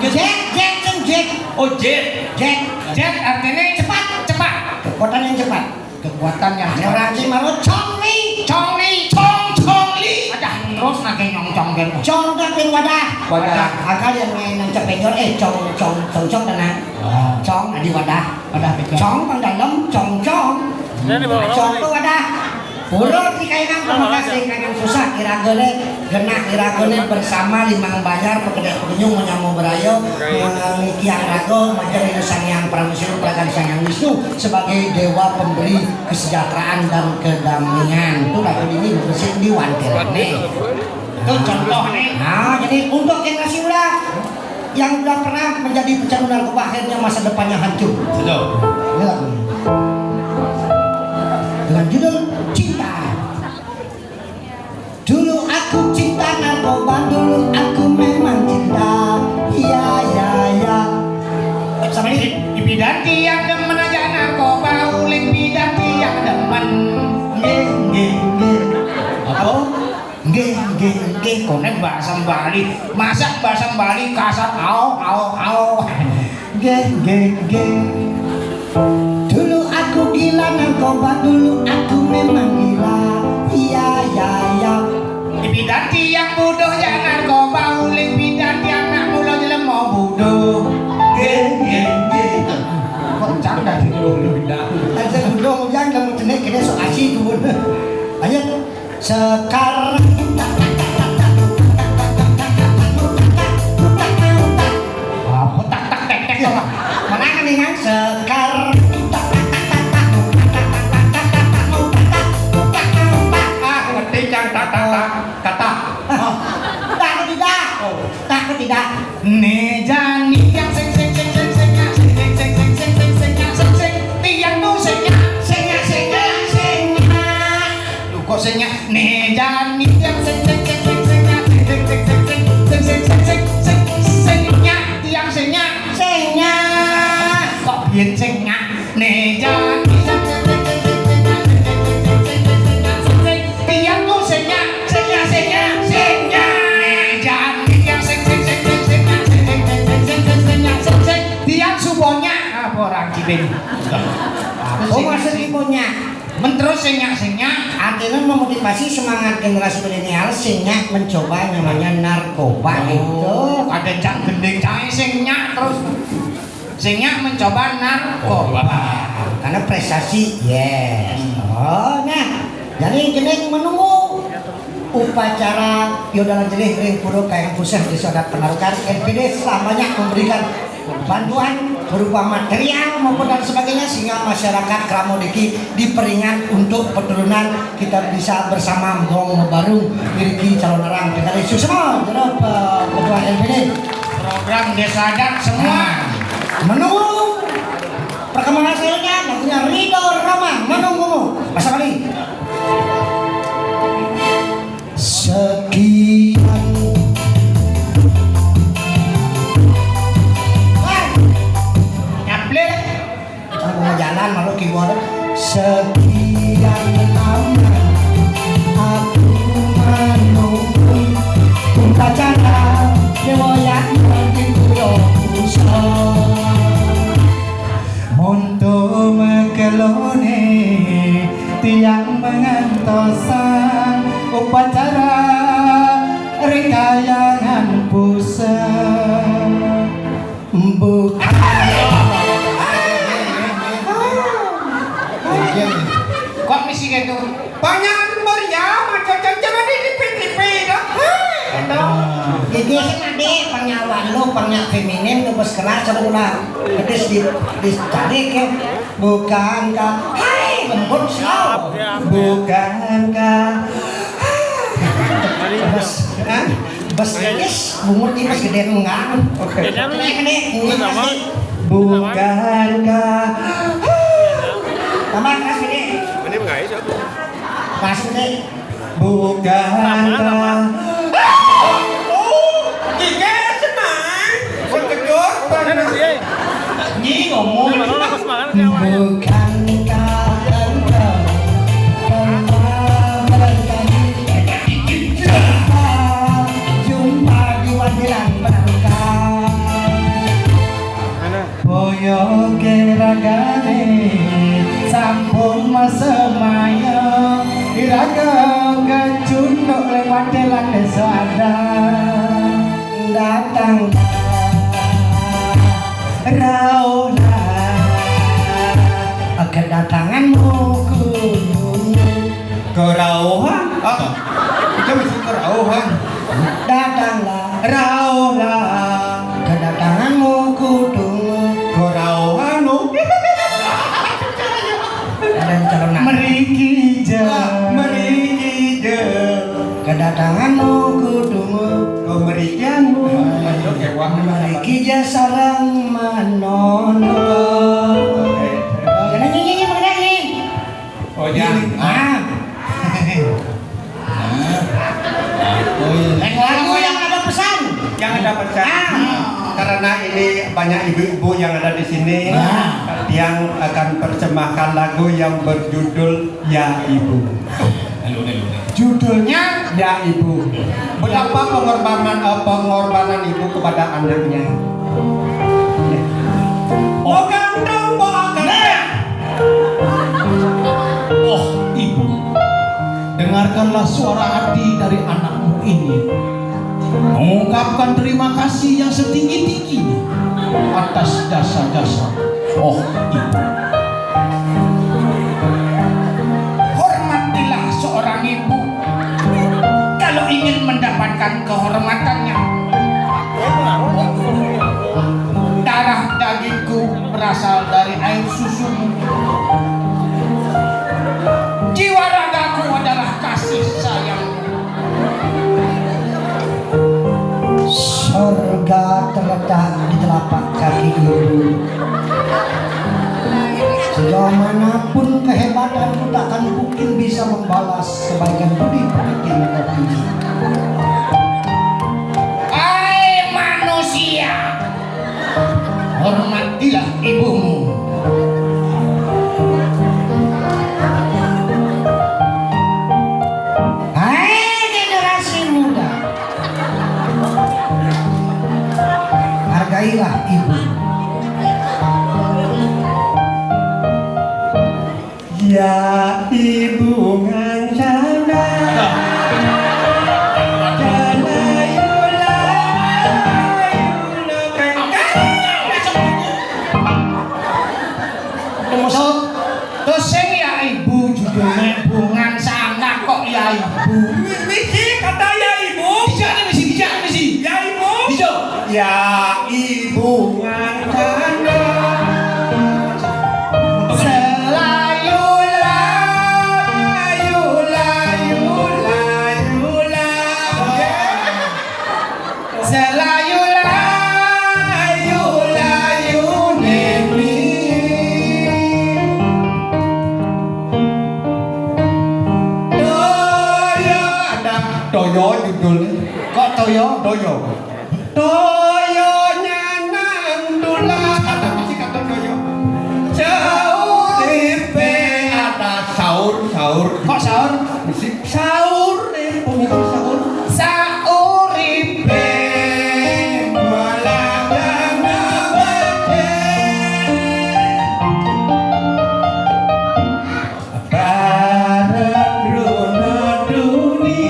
Jet, Jet, Jet, Jet. Oh, Jet. Jet. Jet artinya cepat, cepat. Kekuatan yang cepat. Kekuatan yang cepat. Orang Cimaro, Chong Li. Chong Li, Chong, Chong Li. Ada terus nake nyong Chong kan. Chong tapi wadah. Wadah. Akal yang main nancep penjor, eh, Chong, Chong, Chong, Chong, tenang. Oh. Chong, adi wadah. Wadah penjor. Chong, pang dalam, Chong, Chong. Chong tuh wadah. Urut di kaingan pamekasih, kaingan susah, iragane genah, iragane bersama limang bayar, pekedek penyung, menyamo berayo, mengikiang rago, majar Sang Hyang Parama Siwa, peragan Sang Hyang Wisnu sebagai dewa pemberi kesejahteraan dan kedamaian. Itu lagu ini bersih di wantir nih. Itu contoh nih. Nah, jadi untuk generasi muda yang udah pernah menjadi pecandu narkoba, akhirnya masa depannya hancur. Betul. Ini lagu ini. Dengan judul Cinta. Dulu aku cinta narkoba, dulu aku memang cinta. Iya, iya, iya. Sama ini. Ipidan tiang demen aja narkoba, uling pidan tiang demen. Nggih, nggih, nggih. Apa? Nggih, nggih, nggih, konek bahasa Bali. Masa bahasa Bali kasar, au, au, au. Nggih, nggih, nggih. Dulu aku gila narkoba, dulu aku memang gila. Iya, iya, iya. Ipidan tiang buduh ya narkoba, uling pidan tiang nak mulo jelema buduh. Nggih, nggih, nggih. Kok cak dadi buduh pindah? Ada buduh yang kamu jenis kene sok asi tuh. Ayo. Sekar. Apa tak tak tek tek apa? Mana kan dengan sekar? Ah, ngerti kan tak tak tak kata. Tak tidak. Oh. Tak tidak. Ne jani yang sing sing sing sing sing ya, sing sing sing sing sing sing sing ya, sing sing. Tiang tu sing ya, sing ya, sing ya, sing ya. Lu kok sing ya? Ne jani tiang sing sing sing sing sing ya, sing sing sing sing sing sing sing sing sing ya. Tiang sing ya, sing ya. Kok biyen sing ya? Ne jani tiang tu sing ya, sing ya, sing ya, sing ya. Ne jani tiang sing sing sing sing sing sing ya, sing sing sing sing sing ya, sing sing. Tiang suponya apa orang Cibin? Oh, maksud ibunya. Men terus sing nyak sing nyak. Artinya memotivasi semangat generasi milenial sing nyak mencoba namanya narkoba itu. Ada cak gending cak sing nyak terus. Sing nyak mencoba narkoba. Karena prestasi, yes. Oh, nah, jadi kene menunggu upacara Yodalan Jelih ring Pura Kayang Puseh, Desa Adat Penarukan, N P D selamanya memberikan bantuan berupa material maupun dan sebagainya, sehingga masyarakat Kramodiki diperingat untuk peturunan kita bisa bersama Gong Baru, miliki calon orang. Terima kasih semua, Bapak Ketua N P D. Program Desa Adat semua. Menunggu perkembangan selanjutnya, lagunya Ridho Roma, menunggumu. Masa kali. Sekian. Nyaplir. Aku mau jalan, malu keyboard. Sekian lama aku menunggu upacara dewa yang mungkin pulau pusat. Monto mekelone tiang mengantosan upacara rekayangan pusat. Bukan. Kok misi gitu? Panjang meriam aja, jangan di T V T V dah. Hei, gitu. Jadi sing ade panyawan lo, panyak feminin, lo bos kelas sekolah. Pedes di, di cari ke. Bukankah, hai, lembut slow. Bukankah Bas, hah? Bas, yes, bungut ini bas gedé enggak. Oke. Gedé, gedé, gedé. Bukankah? Tambah keras gedé. Ini enggak ya, siapa? Keras gedé. Bukankah? Oh, tiga senang. Berkejut. Nyi ngomong. Bukankah engkau pernah berkali jumpa, jumpa di Wandilan Penangkal? Boyoke ragane sampun masemaya, iraga kecunduk lewat telan desa ada. Datang rauhlah, kedatanganmu ku kerauhan. Ah, itu mesti kerauhan. Datanglah, rauhlah, kedatanganmu ku tunggu. Kerauhan, oh. Ada yang calon nak. Meriki je. Ah, meriki je. Kedatanganmu ku tunggu. Kau merikianmu. Aduh, kewah. Meriki je sarang manono. Oke. Jangan nyanyi, nyanyi, bukan nyanyi. Oh, ya. Ah. Yang lagu yang ada pesan. Yang ada pesan. Ah. Karena ini banyak ibu-ibu yang ada di sini, nah, yang akan persembahkan lagu yang berjudul Ya Ibu. Judulnya Ya Ibu. Betapa pengorbanan, eh, pengorbanan ibu kepada anaknya. Oh, gandong, bawa gandong. Nah. Oh, ibu, dengarkanlah suara hati dari anakmu ini. Mengungkapkan terima kasih yang setinggi-tingginya atas jasa-jasa. Oh, ibu. Hormatilah seorang ibu kalau ingin mendapatkan kehormatannya. Darah dagingku berasal dari air susumu. Jiwa ragaku adalah kasih sayangmu. Sorga terletak di telapak kaki ibu. Sejauh manapun kehebatanku, takkan mungkin bisa membalas kebaikan budi pekerti mengabdi. Hai manusia, hormatilah ibumu. Hai generasi muda, hargailah ibu. Ya ibu ngancana. Jana yula, yula kengkang. Terus, terus sing ya ibu judulnya bungan sanggak kok ya ibu. Misi kata ya ibu. Dijak nih misi, dijak nih misi. Ya ibu. Dijak. Ya ibu ngancana. Selayu layu layu layu layu. Selayu layu layu nemi. Toyo ada. Toyo judulnya. Kok toyo? Toyo. Toyo nyanang tulang. Ada musik atau toyo? Sauripe ada saur, saur. Kok saur? Musik saur, eh, pemusik saur. Sauripe malah dana bace. Bareng Bruno Duni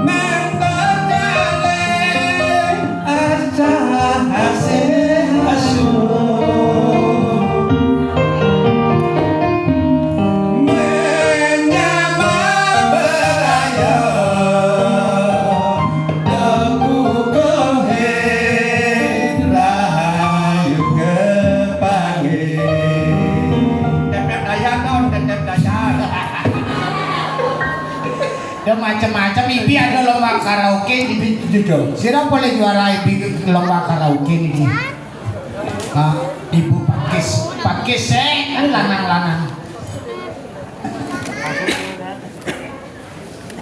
mangkocale asa asih asu. Menyamar Piye ada lomba karaoke di Dudo? Sira boleh juara ibu lomba karaoke niki. Ah, ibu pakis, pakis eh, kan lanang-lanang.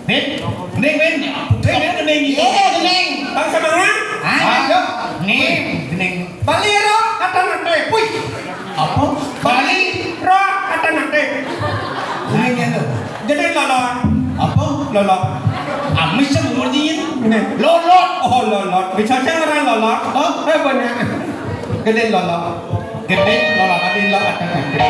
Bin, ning, bin, ning, bin, ning. Eh, ning. Bang sama orang? Ah, ayo. Ning, ning. Bali ro kata nate. Wih. Apa? Bali ro kata nate. Ning itu. Jadi lolo. Apa? Lolo. Amis yang umur dingin. Nih. Lolot. Oh, lolot. Bisa aja orang lolot. Oh, eh, banyak. Gede lolo. Gede lolo, gede lolo, ada gede.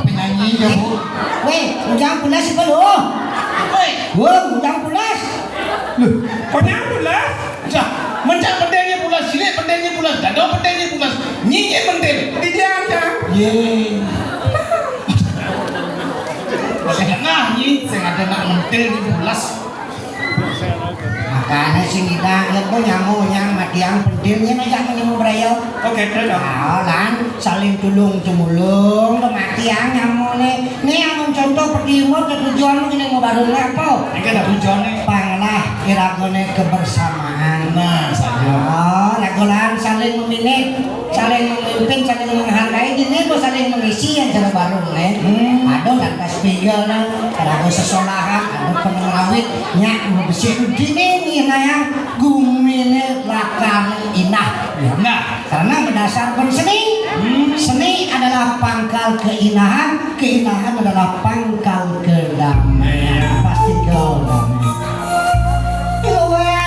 Penyanyi ya, Bu. Weh, Ujang Pulas itu loh. Weh, Ujang Pulas. Loh, kok nyang Pulas? Dah, mencak pentilnya Pulas, cilik pentilnya Pulas, dado pentilnya Pulas, nyinyi pentil. Di dia aja. Ye. Setengah nyi, sing ada nak mentil di Pulas. Makane sing ngidang yen ku nyamo nyang matiang pentil yen aja nemu brayo. Oke, terus. Ah, lan saling tulung tumulung ke matiang nyamone. Ne amun contoh peti umur ke tujuan ngene ngobarune apa? Iki ada tujuane. Panglah iragone kebersamaan. Nah, saja. Ah, lagolan saling memilih, saling memimpin, saling menghargai, dini kok saling mengisi yang cara baru ne. Hmm. Aduh, lantas pinggil nang, ada sesolahan, ada penengawit, nyak mau besi dini nih nayang gumine lakane inah. Nah, karena berdasarkan seni, hmm, seni adalah pangkal keinahan, keinahan adalah pangkal kedamaian. Pasti kau damai. Luweh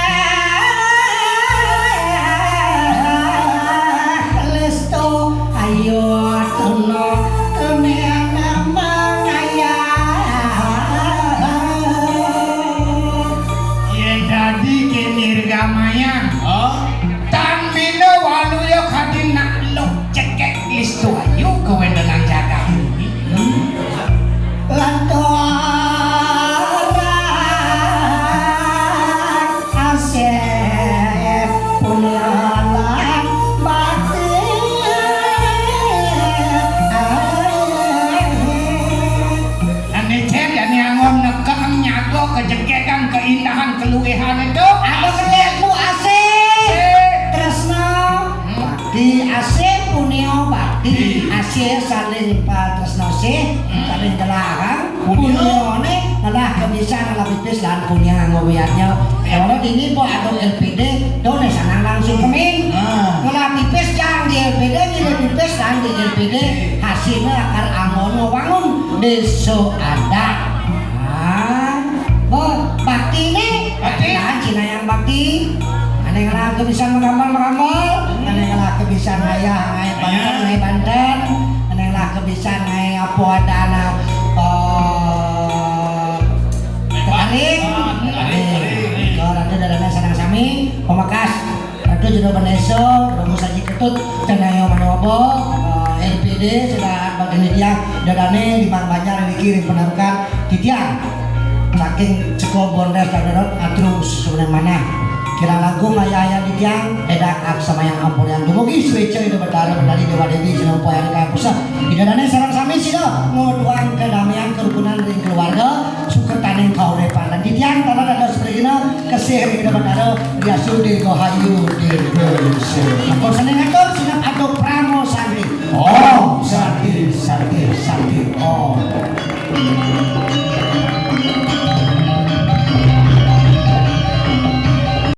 lestu ayo tuna dunia mangaya. Yen dadi kene regamaya, oh, tan bina waluya kadi nak luh cekek lestu ayu kewendenan jagat. Lantaran asih punya lan bakti. Ane cek ya ni angon nekang nyago kejekekan keindahan keluehan itu. Apa keluehanmu asih? Asih. Tresno. Hmm. Bakti asih punio bakti. Di. Asih saling patresno sih, hmm, saling telarang. Punio. Punione telah kebisan telah pipis dan punya ngobiatnya. Ya. Kalau ini po ada L P D, done sana langsung kemin. Ah. Telah pipis jang di L P D, di pipis dan di L P D. Hasilnya akar angon ngewangun desa ada. Ah, bo, bakti nih. Bakti. Nah, Cina yang bakti. Aneh lah. Kebisan merambal-merambal, anu ngalahkeun bisa ngayah, ngayah banten, ngayah banten, anu ngalahkeun bisa ngayah apa adana, eh, tekaring. Tekaring. Tuh, Ratu Dadane sareng sami, pamekasna Ratu Jero Benesa, Ratu Saji Ketut, Canayo Manobo, eh, R P D, sudah bagian dia, Dadane di Mang Banjar, dikirim penarukan, titiang. Saking Ceko Bondes dan Dorot, atur susunan mana. Kirang langkung aya-aya di tiang, edak aksamayang ampurian. Dumugi suéca Ida Betara Betari Dewa Dewi sinampoé ari kaya pusat. Ida Dane sareng sami sida nguduang kadamaian kerukunan ring keluarga, sukertaning kauripan. Dan di tiang tata dados prigina kesih ring Ida Betara, riasu dirgahayu dirgayusa. Ampun sané ngatur sinep